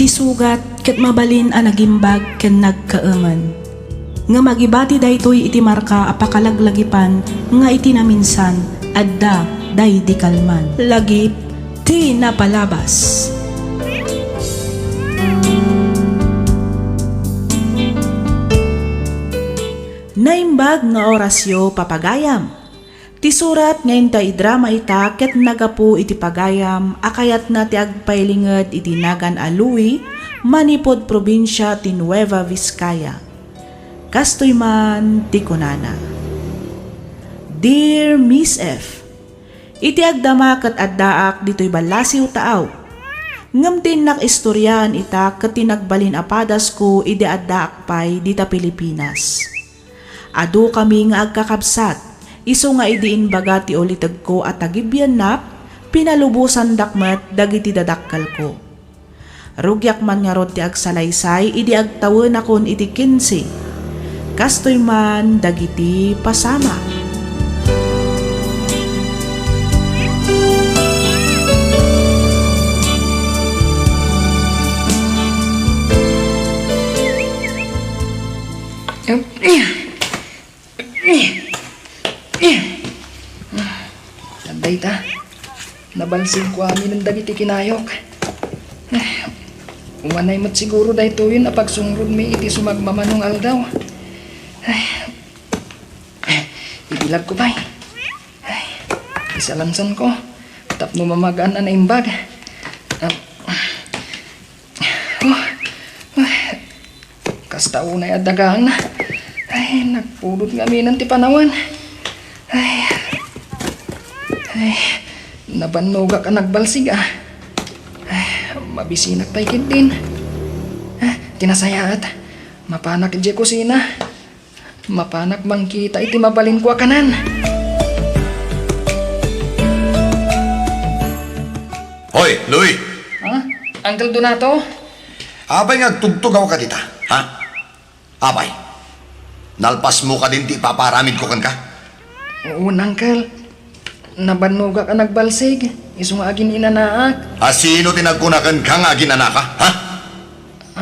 Ti sugat ket mabalin a nagimbag ken nagkaemen. Ngem agibati daytoy iti marka a pakalaglagipan nga iti naminsan, adda daydi kalman. Lagip ti napalabas. Naimbag nga orasyo, papagayam. Ti surat nga inta idrama ita ket nagapu iti pagayam a kayatna ti agpailinged iti nagan a Louis manipud probinsia ti Nueva Vizcaya. Kastoy man ti kunana, Dear Miss F, iti agdama ket addaak ditoy ballasiw taaw. Ngem ti innak istoriaen ita ket ti nagbalin a padasko idi addaak pay dita Pilipinas. Adu kami nga agkakabsat, isu nga idi inbaga ti ulitegko a tagibiennap, pinalubosandak met dagiti dadakkelko. Rugiak man ngarud ti agsalaysay idi agtawenakon iti kinse. Kastoy man dagiti pasamak. Dayta, nabalsigko aminen dagiti kinayok. Umanay met siguro daytoyen a pagsungrodmi iti sumagmamano nga aldaw. Ibilagko pay. Isalansanko tapno mamagaan a naimbag. Ah, oh, ah. Kasta unay a dagaangna. Ay, nagpudot nga aminen ti panawen. Ay. Ay, nabannogak a nagbalsig, ah. Ay, mabisinak pay ketdin. Ah, ti nasayaat, mapanak idiay kusina. Mapanak mangkita iti mabalinko a kanan. Hoy, Louie! Ha? Uncle Donato? Apay nga agtugtugawka dita, ha? Apay? Nalpasmo kadin ti ipapaaramidko kenka? Wen, Uncle. Nabannogak a nagbalsig, isu nga agin-inanaak. A sino ti nagkuna kenka nga agin-anaka, ha?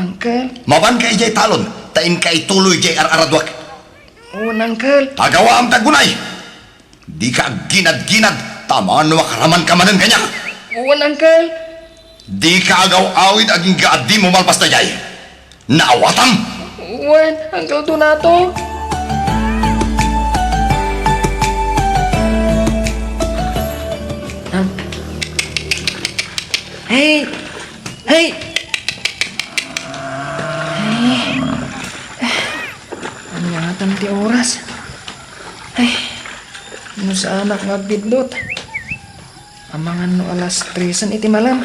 Uncle. Mapanka idiay talon, ta inka ituloy diay ar-araduak. Wen, Uncle. Agawaam ti aggunay! Dika agginadginad, ta manoak ramanka manen kaniak. Wen, Uncle. Dika agaw-awid agingga a dimo malpas daydiay. Naawatam! Wen, Uncle Donato. Ah. Hey! Hey! Ay. Ania ngatan ti oras? Ay. No saanak nga agbidlot. Amangan no alas tresen iti malem.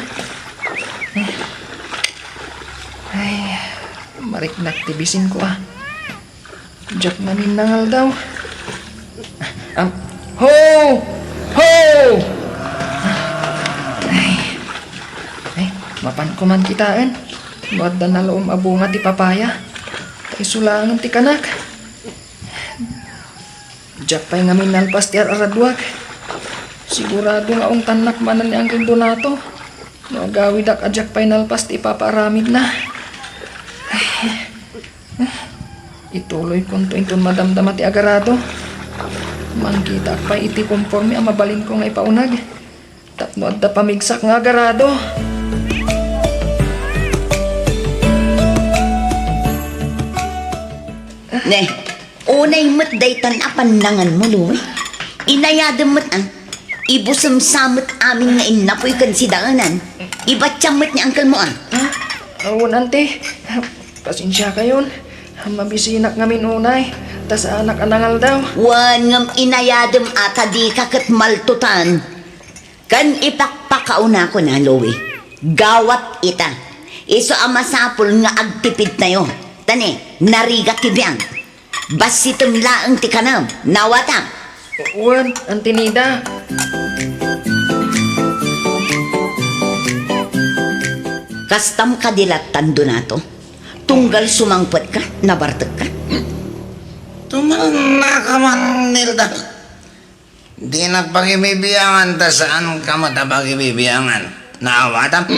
Ay, mariknak ti bisinko, ah. Diak maminangaldaw. Am, ho! Ho! Ay, ay, mapanko man kitaen. No adda nalaom a bunga ti papaya. Ta isu laengen ti kanak. Diak pay ngamin nalpas ti ar-araduak. Sigurado nga ungtannak manen ni Uncle Donato no agawidak a diak pay nalpas ti ipapaaramidna. Ay, ituloykonto inton madamdama ti agarado. Mangkitaak pay iti konforme a mabalinko nga ipauneg. Tapno adda pamigsak nga agarado. Ne, unay met daytan a pannanganmo, Louie. Inayadem met, ah. Ibusem sa met amin nga innapoy ken sidaenan. Ibatiam met ni uncle mo, ah. Ah, awan, ante. Pasensiakayon. Mabisinak ngamin unay. Ta saanak a nangaldaw. Wen, ngem inayadem a ta dika ket maltutan. Ken ipakpakaunakon a, Louie, gawat ita, isu a masapul nga agtipidtayo. Ta ne, narigat ti biag. Bassitem laeng ti kanem, nawatam. Wen, Auntie Nida. Kastam kadi lattan, Donato? Tunggal sumangpetka, nabartekka? Tumalnaka man, Nilda. Dinak pakibibiangan ta saanka met a pakibibiangan. Naawatam?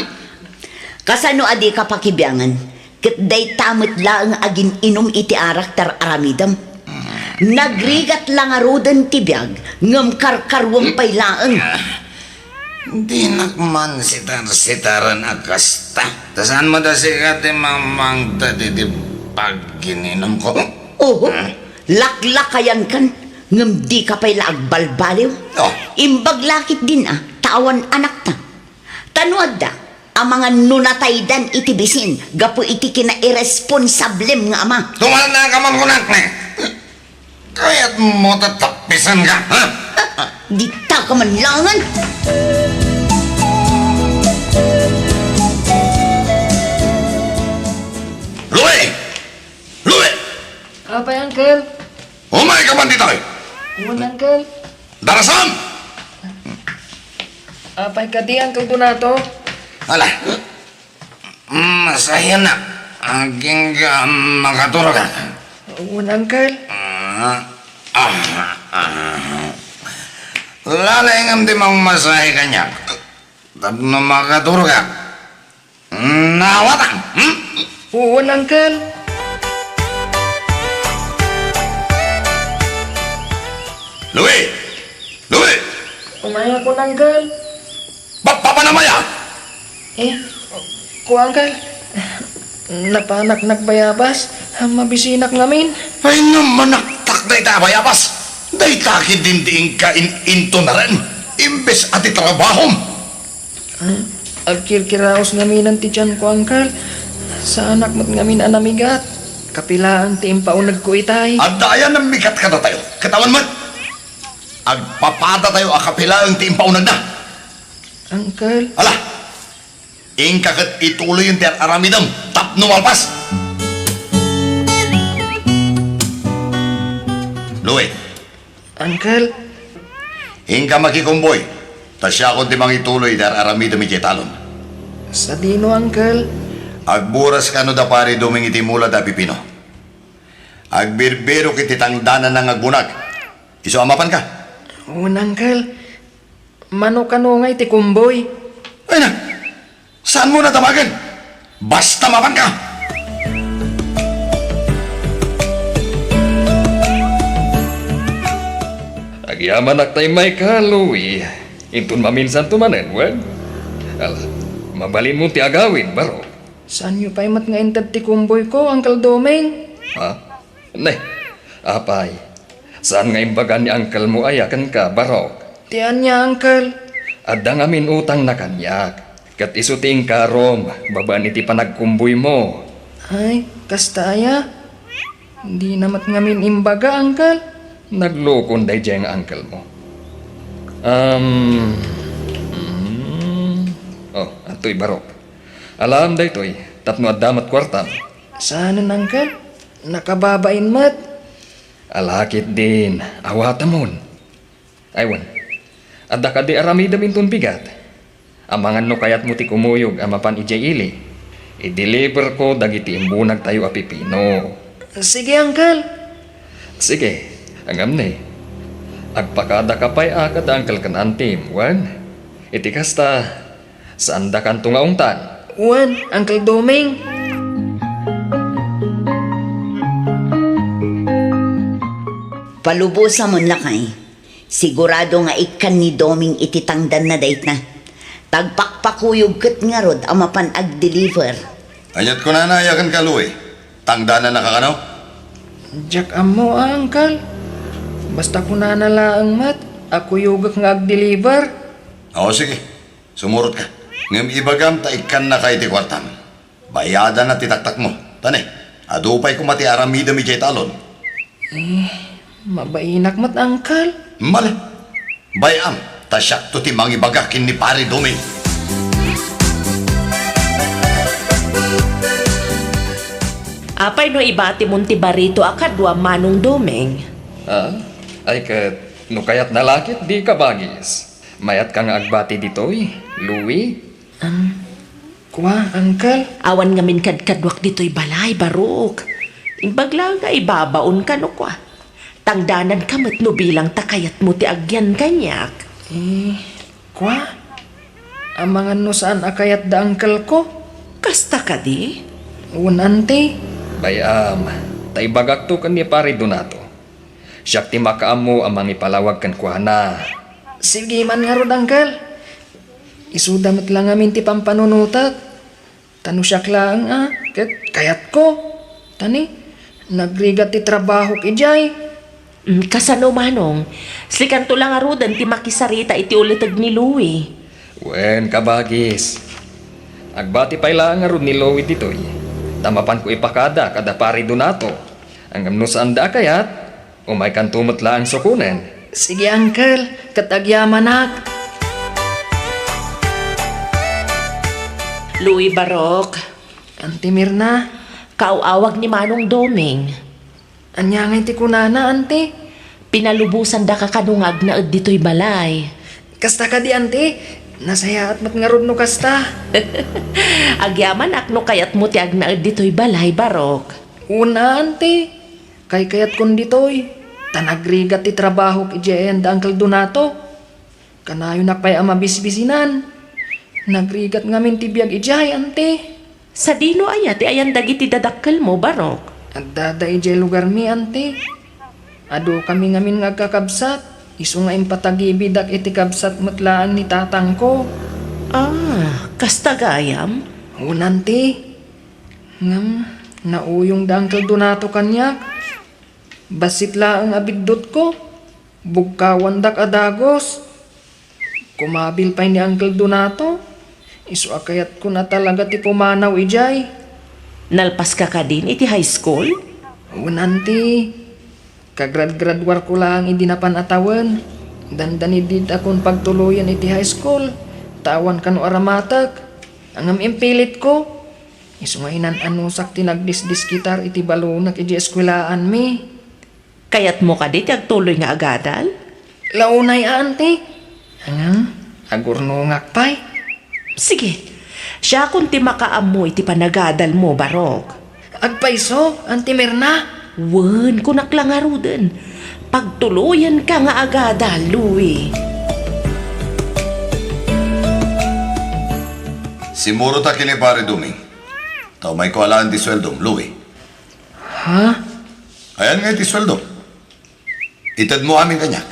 Kasano a dika pakibiangan? Ket dayta met laeng agin-inum iti arak ti ar-aramidem. Nagrigat la ngaruden ti biag, ngem karkaruem pay laeng. Dinak man sitar-sitaren a kasta. Ta saan met a sika ti mamangted iti pagin-inumko? Oho. Ah? Laklakayankan, ngem dika pay la agbalbaliw. Oh. Imbag la ketdin a, ta awan anakta. Ta no adda, amangan no nataydan iti bisin gapu iti kinairesponsablem nga ama. Tumalnaka man kunak ne. Kayatmo ta Bisan ka, ha? Dita ka man langan! Louie! Louie! Apay, Uncle? Umay ka man ditoy! Wen, Uncle. Darasam! Apay kadi, Uncle Donato? Ala, masahian. Agingga makaturogak. Wen, Uncle. Ah, ah, ah. Lalay ngem ti mangmasahe kaniak. Tapno makaturogak. Naawatan, hmm? Wen, Uncle. Louie! Louie! Umayakon, Uncle. Ba-, papanam aya? Eh, kua, Uncle. Napanak nagbayabas. Mabisinak ngamin. Ay, namanaktak dayta a bayabas. Dayta ketdin ti inka in-, intunaren. Imbes a ti trabahom. Ah, agkirkiraos ngamin ti tianko, Uncle. Saanak met ngamin a namigat. Kapilaang ti impaunegko itay. Adda aya namigat kadatayo? Ket awan met. Agpapadatayo a kapilaang ti impaunegna. Uncle. Ala, inka ket ituloyen ti ar-aramidem tapno malpas. Louie. Uncle. Inka makikumboy, ta siakon ti mangituloy iti ar-aramidem idiay talon. Sadino, Uncle? Agburas kano da Pari Doming iti mula da pipino. Agbirbirok iti tangdananna nga agbunag. Isu a mapanka? Wen, Uncle. Mano kano ngay ti kumboy? Ay na! Saanmo na damagen? Basta mapanka! Agyamanak ta immay ka, Louie. Inton maminsanto manen, wen? Ala, mabalinmo ti agawid, baro. Saanyo pay met nga inted ti kumboyko, Uncle Doming? Ha? Ne, apay, saan nga imbaga ni uncle mo aya kenka, Barok? Ti ania, uncle? Adda ngamin utangna kaniak, ket isu ti inkarom babaen iti panagkumboymo. Ay, kasta aya? Dina met ngamin imbaga, uncle. Naglukon daydiay nga uncle mo. Um, mm, oh, adtoy, Barok. Alaem daytoy, tapno adda met kuartam. Saanen, uncle? Nakababain met. Ala ketdin, awatemon. Ay wen, adda kadi aramidem inton bigat? Amangan no kayatmo ti kumuyog a mapan idiay ili, i-deliverko dagiti imbunagtayo a pipino. Sige, uncle. Sige, ngem ne, agpakadaka pay a kada uncle ken antim, wen? Iti kasta, saandakanto nga ungtan. Wen, Uncle Doming. Palubosamon, lakay. Sigurado nga ikkan ni Doming iti tangdanna dayta. Tagpakpakuyog ket ngarud a mapan agdeliver. Aniat kunana aya kenka, Louie? Tangdanannaka kano? Diak ammo, a, uncle. Basta kunana laeng met a kuyogek nga agdeliver. O, sige. Sumurotka. Ngem ibagam ta ikkannaka iti kuartam. Bayadanna ti taktakmo. Ta ne, adu pay koma ti aramidem idiay talon. Eh, mabainak met, uncle. Mali. Bay-am, ta siakto ti mangibaga ken ni Pari Doming. Apay no ibatimon ti barito a kadua, Manong Doming? Ah, ay ket, no kayatna la ket, di kabagis. Mayatka nga agbati ditoy, Louie? Um, kua, uncle? Awan ngamin kadkaduak ditoy balay, Barok. Imbag laeng nga ibabaonka no kua. Tangdananka met no bilang ta kayatmo ti agyan kaniak. Eh, kua? Amangan no saan a kayat da uncle ko? Kasta kadi? Wen, auntie. Bay-am, ta ibagakto ken ni Pari Donato. Siak ti makaammo a mangipalawag kenkuana. Sige man ngarud, uncle. Isuda met la ngamin ti pampanunotek. Ta no siak laeng a, ket kayatko. Ta ne, nagrigat ti trabahok idiay. Mm, kasano, Manong? Sikanto la ngaruden ti makisarita iti uleteg ni Louie. Wen, kabagis. Agbati pay laeng ngarud ni Louie ditoy, ta mapanko ipakada kada Pari Donato. Ngem no saanda a kayat, umaykanto met laeng sukonen. Sige, Uncle. Ket agyamanak. Louie, Barok. Auntie Mirna. Kaaw-awag ni Manong Doming. Ania ngay ti kunana, Auntie? Pinalubosandaka kano nga agnaed ditoy balay. Kasta kadi, Auntie? Nasayaat met ngarud no kasta. Agyamanak no kayatmo ti agnaed ditoy balay, Barok. Una, Auntie. Kaykayatkon ditoy, ta nagrigat ti trabahok idiay ayan da Uncle Donato. Kanayonak pay a mabisbisinan. Nagrigat ngamin ti biag idiay, Auntie. Sadino aya ti ayan dagiti dadakkelmo, Barok? Addada idiay lugarmi, Auntie. Adukami ngamin nga agkakabsat, isu nga impatagibidak iti kabsat met laeng ni tatangko. Ah, kasta gayam? Wen, Auntie. Ngem, nauyong da Uncle Donato kaniak. Bassit laeng a biddutko. Bugkawandak a dagus. Kumabil pay ni Uncle Donato. Isu a kayatkon a talaga ti pumanaw idiay. Nalpaska kadin iti high school? Wen, Auntie. Kagradgraduarko laeng idi napan a tawen. Dandani ditakon pagtuloyen iti high school, ta awan kano aramatek. Ngem impilitko. Isu nga inan-anusak ti nagdisdiskitar iti balonek idiay eskuelaanmi. Kayatmo kadi ti agtuloy nga agadal? La unay a, Auntie. Ngem, agurnongak pay. Sige, siakon ti makaammo iti panagadalmo, Barok. Agpayso, Auntie Mirna? Wen, kunak la ngaruden. Pagtuloyenka nga agadal, Louie. Simurotak ken ni Pare Doming. Ta umayko alaen ti sueldom, Louie. Ha? Ayan nga iti sueldo. Itedmo amin kaniak.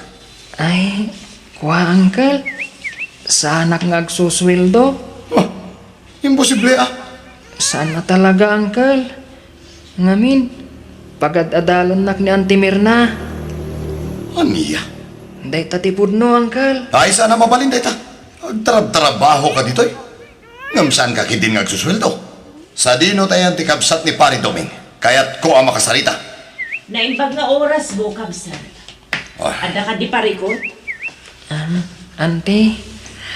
Ay, kua, Uncle. Saanak nga agsusueldo. Oh, imposible, ah. Saan a talaga, Uncle. Ngamin, pagad-adalannak ni Auntie Mirna. Ania? Dayta ti pudno, Uncle. Ay, saan a mabalin dayta? Agtarab-trabahoka ditoy. Ngem saanka ketdin nga agsusueldo? Sadino ti ayan ti kabsat ni Pare Doming? Kayatko a makasarita. Naimbag nga orasmo, kabsat. Ah. Adda kadi parikut? Ah, Auntie.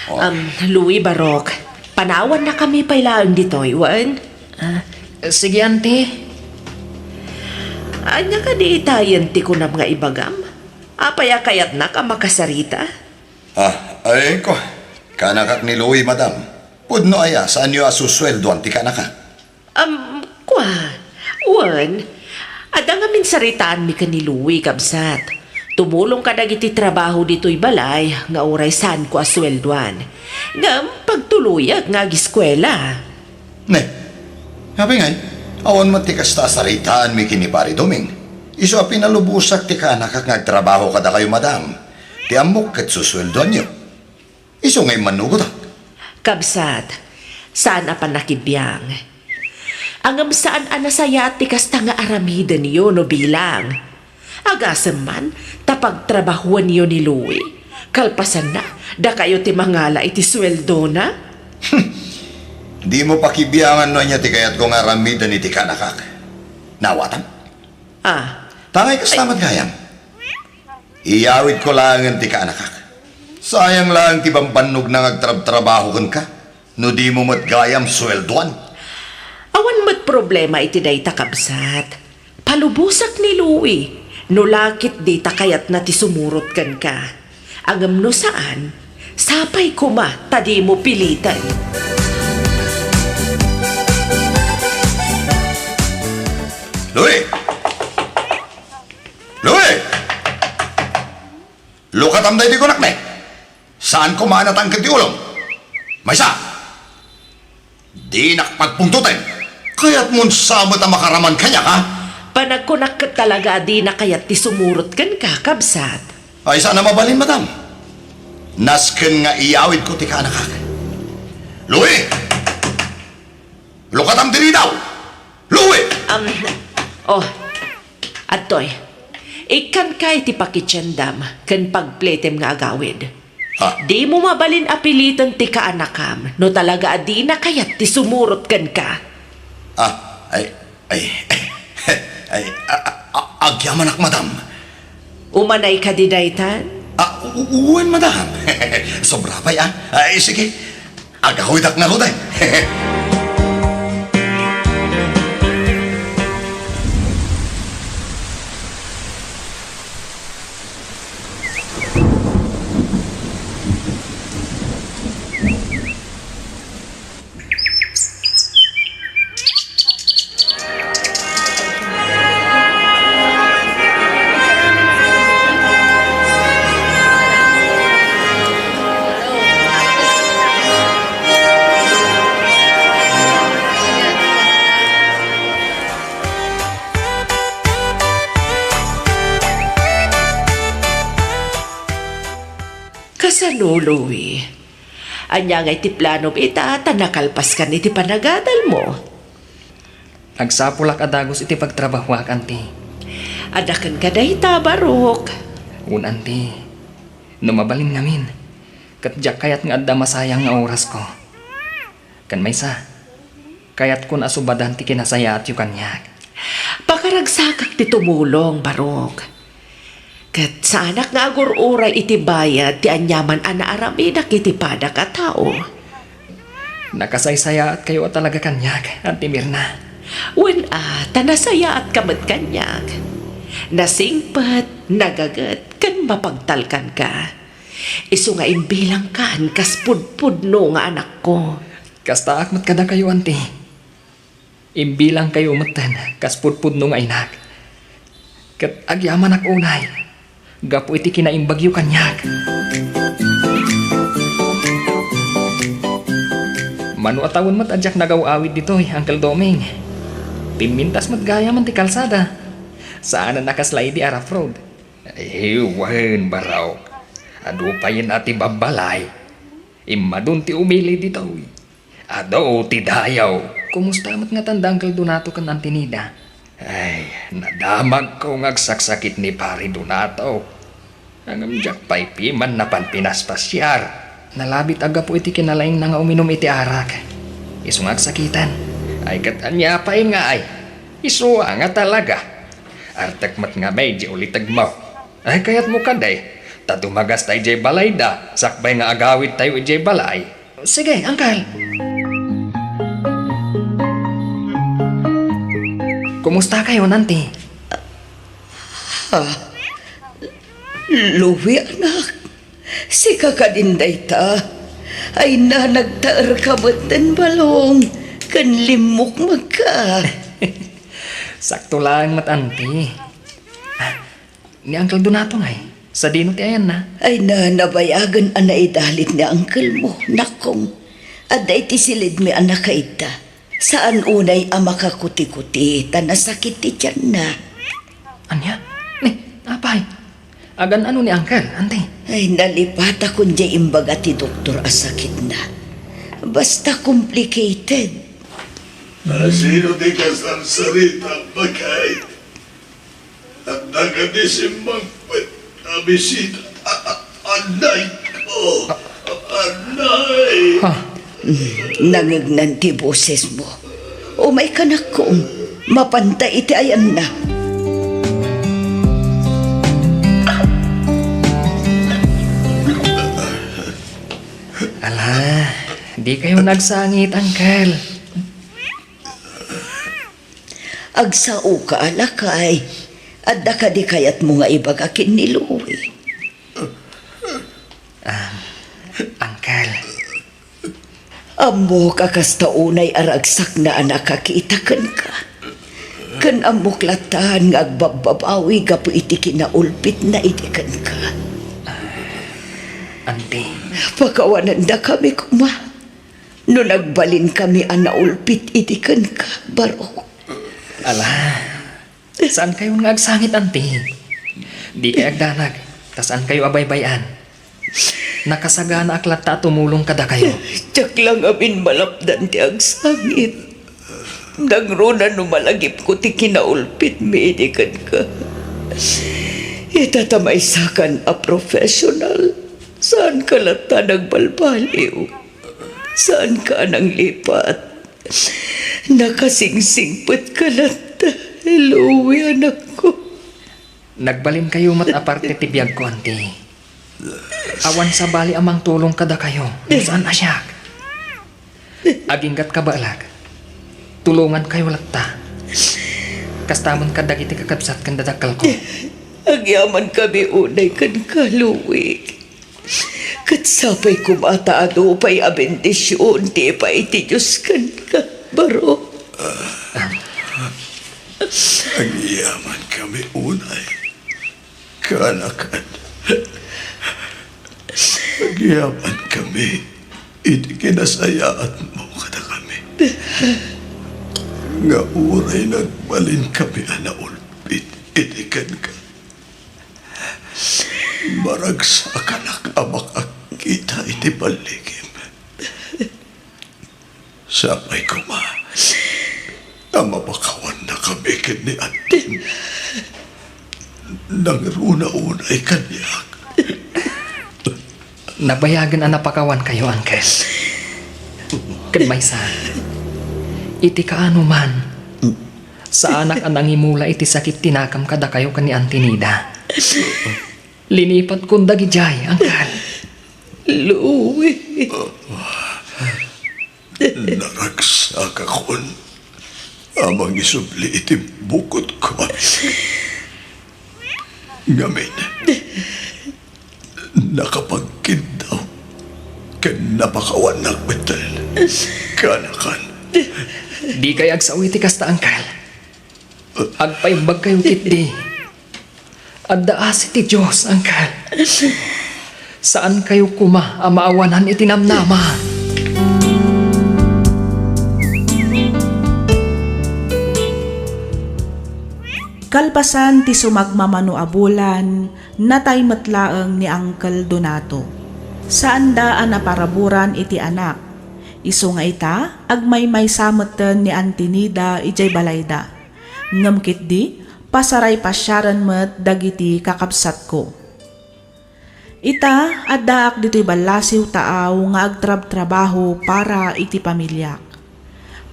Oh. Um, Louie, Barok, panawannakami pay laeng ditoy, wen? Ah, sige, Auntie. Ania kadi itayen ti kunam nga ibagam? Apay a kayatnak a makasarita? Ah, ay, kua. Kaanakak ni Louie, madam. Pudno aya, saanyo a susueldoan ti kaanakak? Am, kua. Wen, adda ngamin saritaanmi ken ni Louie, kabsat. Tumulong kadagiti trabaho ditoy balay nga uray saanko a sueldoan. Ngem pagtuloyak nga agiskuela. Ne, apay ngay, awan met ti kasta a saritaanmi ken ni Pare Doming. Isu a pinalubosak ti kaanakak nga agtrabaho kadakayo, madam. Ti ammok ket susueldoanyo. Isu nga immannugotak. Kabsat, saan a pannakibiang. Ngem saan a nasayaat ti kasta nga aramidenyo no bilang. Agasem man, ta pagtrabahuenyo ni Louie. Kalpasanna, dakayo ti mangala iti sueldona? Dimo pakibiangan no ania ti kayatko nga aramiden iti kaanakak. Naawatam? Ah. Tangay kasta met gayam. Iyawidko laengen ti kaanakak. Sayang laeng ti bambannogna nga agtrabtrabaho kenka, no dimo met gayam sueldoan. Awan met problema iti dayta, kabsat. Palubosak ni Louie, no la ketdi ta kayatna ti sumurot kenka. Ngem no saan, sapay koma ta dimo piliten. Louie! Louie! Lukatam daydi kunak ne. Saan koma a natangked ti ulom. Maysa! Dinak pagpungtoten. Kayatmon sa met a makaraman kaniak, ha? Panagkunak ket talaga a dina kayat ti sumurot kenka, kabsat. Ay, saan a mabalin, madam. Nasken nga iyawidko ti kaanakak. Louie! Lukatam diri daw! Louie! Um, oh, adtoy. Ikkanka iti pakitiendam ken pagpletem nga agawid. Ha? Dimo mabalin a piliten ti kaanakam no talaga a dina kayat ti sumurot kenka. Ah, ay, ay, ay, a, a, a, agyamanak, madam. Umanay kadi daytan? Ah, u-, u-, wen, madam. Sobra pay, ah. Ay, sige. Agawidak ngaruden. Kasano, Louie? Ania ngay ti planom ita ta nakalpaskan iti panagadalmo? Agsapulak a dagus iti pagtrabahuak, anti. Adda kenka dayta, Barok. Wen, anti. No mabalin ngamin, ket diak kayat nga adda masayang nga orasko. Ken maysa, kayatkon a subadan ti kinasayaatyo kaniak. Pakaragsakak ti tumulong, Barok. Ket saanak nga agur-uray iti bayad ti aniaman a naaramidak iti padak a tao. Nakasaysayaatkayo a talaga kaniak, Anti Mirna. Wen a, ta nasayaatka met kaniak. Nasingpet, nagaget, ken mapagtalkanka. Isu nga imbilangkan kas pudpudno nga anakko. Kastaak met kadakayo, Anti. Imbilangkayo metten kas pudpudno nga inak. Ket agyamanak unay gapu iti kinaimbagyo kaniak. Mano a tawen met a diak nagaw-awid ditoy, Uncle Doming. Pimmintas met gayamen ti kalsada. Saanen a kasla idi a rough road. Ay, wen, Barok. Adu payen a ti babbalay. Immadun ti umili ditoy. Adu ti dayaw. Kumusta met ngatan da Uncle Donato ken Auntie Nida? Ay, nadamagko nga agsaksakit ni Pari Donato. Ngem diak pay piman napan pinaspasiar. Nalabit a gapu iti kinalaingna nga uminum iti arak. Isu nga agsakiten. Ay, ket ania pay ngay? Isu a nga talaga. Artek met ngamin diay ulitegmo. Ay, kayatmo kadi, ta dumagasta idiay balayda, sakbay nga agawidtayo idiay balay. Sige, Uncle. Kumustakayon, Auntie? Ah, Louie, anak. Sika kadin dayta. Ay, na, nagtaerka metten balong ken limmukmegka. Sakto laeng met, Auntie. Ah, ni Uncle Donato ngay, sadino ti ayanna? Ay na, nabayagen a naidalit ni uncle mo, nakong. Adda iti silidmi a nakaidda. Saan unay a makakuti-kuti ta nasakit ti tianna. Ania? Ni, apay? Agan-ano ni Uncle, Auntie? Ay, nalipatakon diay imbaga ti doktor a sakitna. Basta complicated. Asino ti kasarsarita, bakay? Adda kadi simmangpet a bisita. A-, a-, anay ko. Anay. Ha? Mm, nangegnan ti bosesmo. Umayka, nakong. Mapanta iti ayanna. Ala, dikayo nagsangit, Uncle. Agsaoka a lakay. Adda kadi kayatmo nga ibaga ken ni Louie? Ah, Uncle. Ammok a kasta unay a ragsakna a nakakita kenka. Ken ammok latta nga agbabbabawi gapu iti kinaulpitna idi kenka. Auntie. Pakawanendakami koma no nagbalinkami a naulpit idi kenka, Barok. Ala, saankayon nga agsangit, Auntie. Dikay agdanag, ta saankayo a baybay-an. Nakasaganaak latta a tumulong kadakayo. Diak la ngamin malapdan ti agsangit. Nangruna no malagipko ti kinaulpitmi idi kenka. Ita ta maysakan a professional, saanka latta nagbalbaliw. Saanka a nanglipat. Nakasingsingpetka latta, Louie, anakko. Nagbalinkayo met a parte ti biagko, Auntie. Awan sabali a mangtulong kadakayo, no saan a siak. Aginggat kabaelak. Tulongankayo latta. Kasta met kadagiti kakabsat ken dadakkelko. Agyamankami unay kenka, Louie. Ket sapay koma ta adu pay a bendision ti ipaay ti Dios kenka, baro. Agyamankami unay. Kaanakan, agyamankami iti kinasayaatmo kadakami, nga uray nagbalinkami a naulpit iti kenka, maragsakanak a makakita iti balligim. Sapay koma a mapakawannakami ken ni Antim. Nangruna unay kaniak. Nabayagen a napakawankayo, Uncle. Ken maysa, iti kaano man, saanak a nangimula iti sakit ti nakam kadakayo ken ni Auntie Nida. Linipatkon dagidiay, Uncle. Louie. Naragsakakon a mangisubli iti bukodko. Ngamin, nakapagkiddaw ken napakawannak metten. Kaanakan. Dikay agsao iti kasta, Uncle. Agpaimbagkayo ketdi. Adda asi ti Dios, Uncle. Saankayo koma a maawanan iti namnama. Kalpasan ti sumagmamano a bulan, natay met laeng ni Uncle Donato. Saanda a naparaburan iti anak. Isu nga ita, agmaymaysa metten ni Auntie Nida idiay balayda. Ngem ketdi, pasaray pasiaren met dagiti kakabsatko. Ita, addaak ditoy ballasiw taaw nga agtrabtrabaho para iti pamiliak.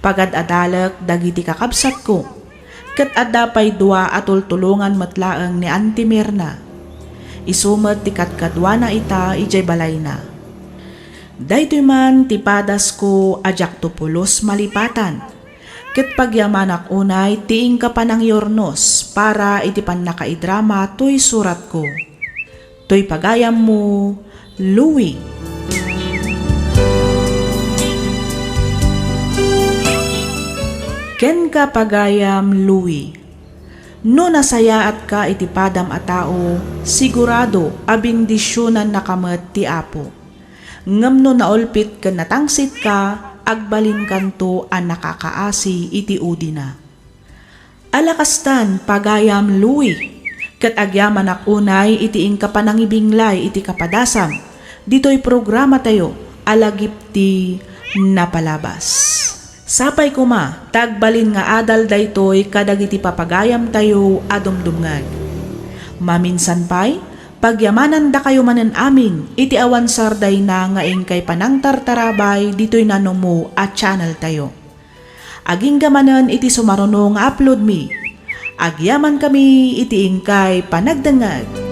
Pagad-adalek dagiti kakabsatko, ket adda pay dua a tultulongan met laeng ni Auntie Mirna. Isu met ti kadkaduana ita idiay balayna. Daytoy man ti padasko a diakto pulos malipatan. Ket pagyamanak unay ti inka panangyurnos para iti pannakaidrama toy suratko. Toy pagayammo, Louie. Kenka, pagayam Louie. No nasayaatka iti padam a tao, sigurado a bendisionannaka met ti Apo. Ngem no naulpit ken natangsitka, agbalinkanto a nakakaasi iti udina. Ala kastan, pagayam Louie, ket agyamanak unay iti inka panangibinglay iti kapadasam ditoy programatayo a Lagip ti Napalabas. Sapay koma ta agbalin nga adal daytoy kadagiti papagayamtayo a dumdumngeg. Maminsan pay, pagyamanandakayo manen amin iti awan sardayna nga inkay panangtartarabay ditoy nanumo a channeltayo. Agingga manen iti sumaruno nga uploadmi. Agyamankami iti inkay panagdengngeg.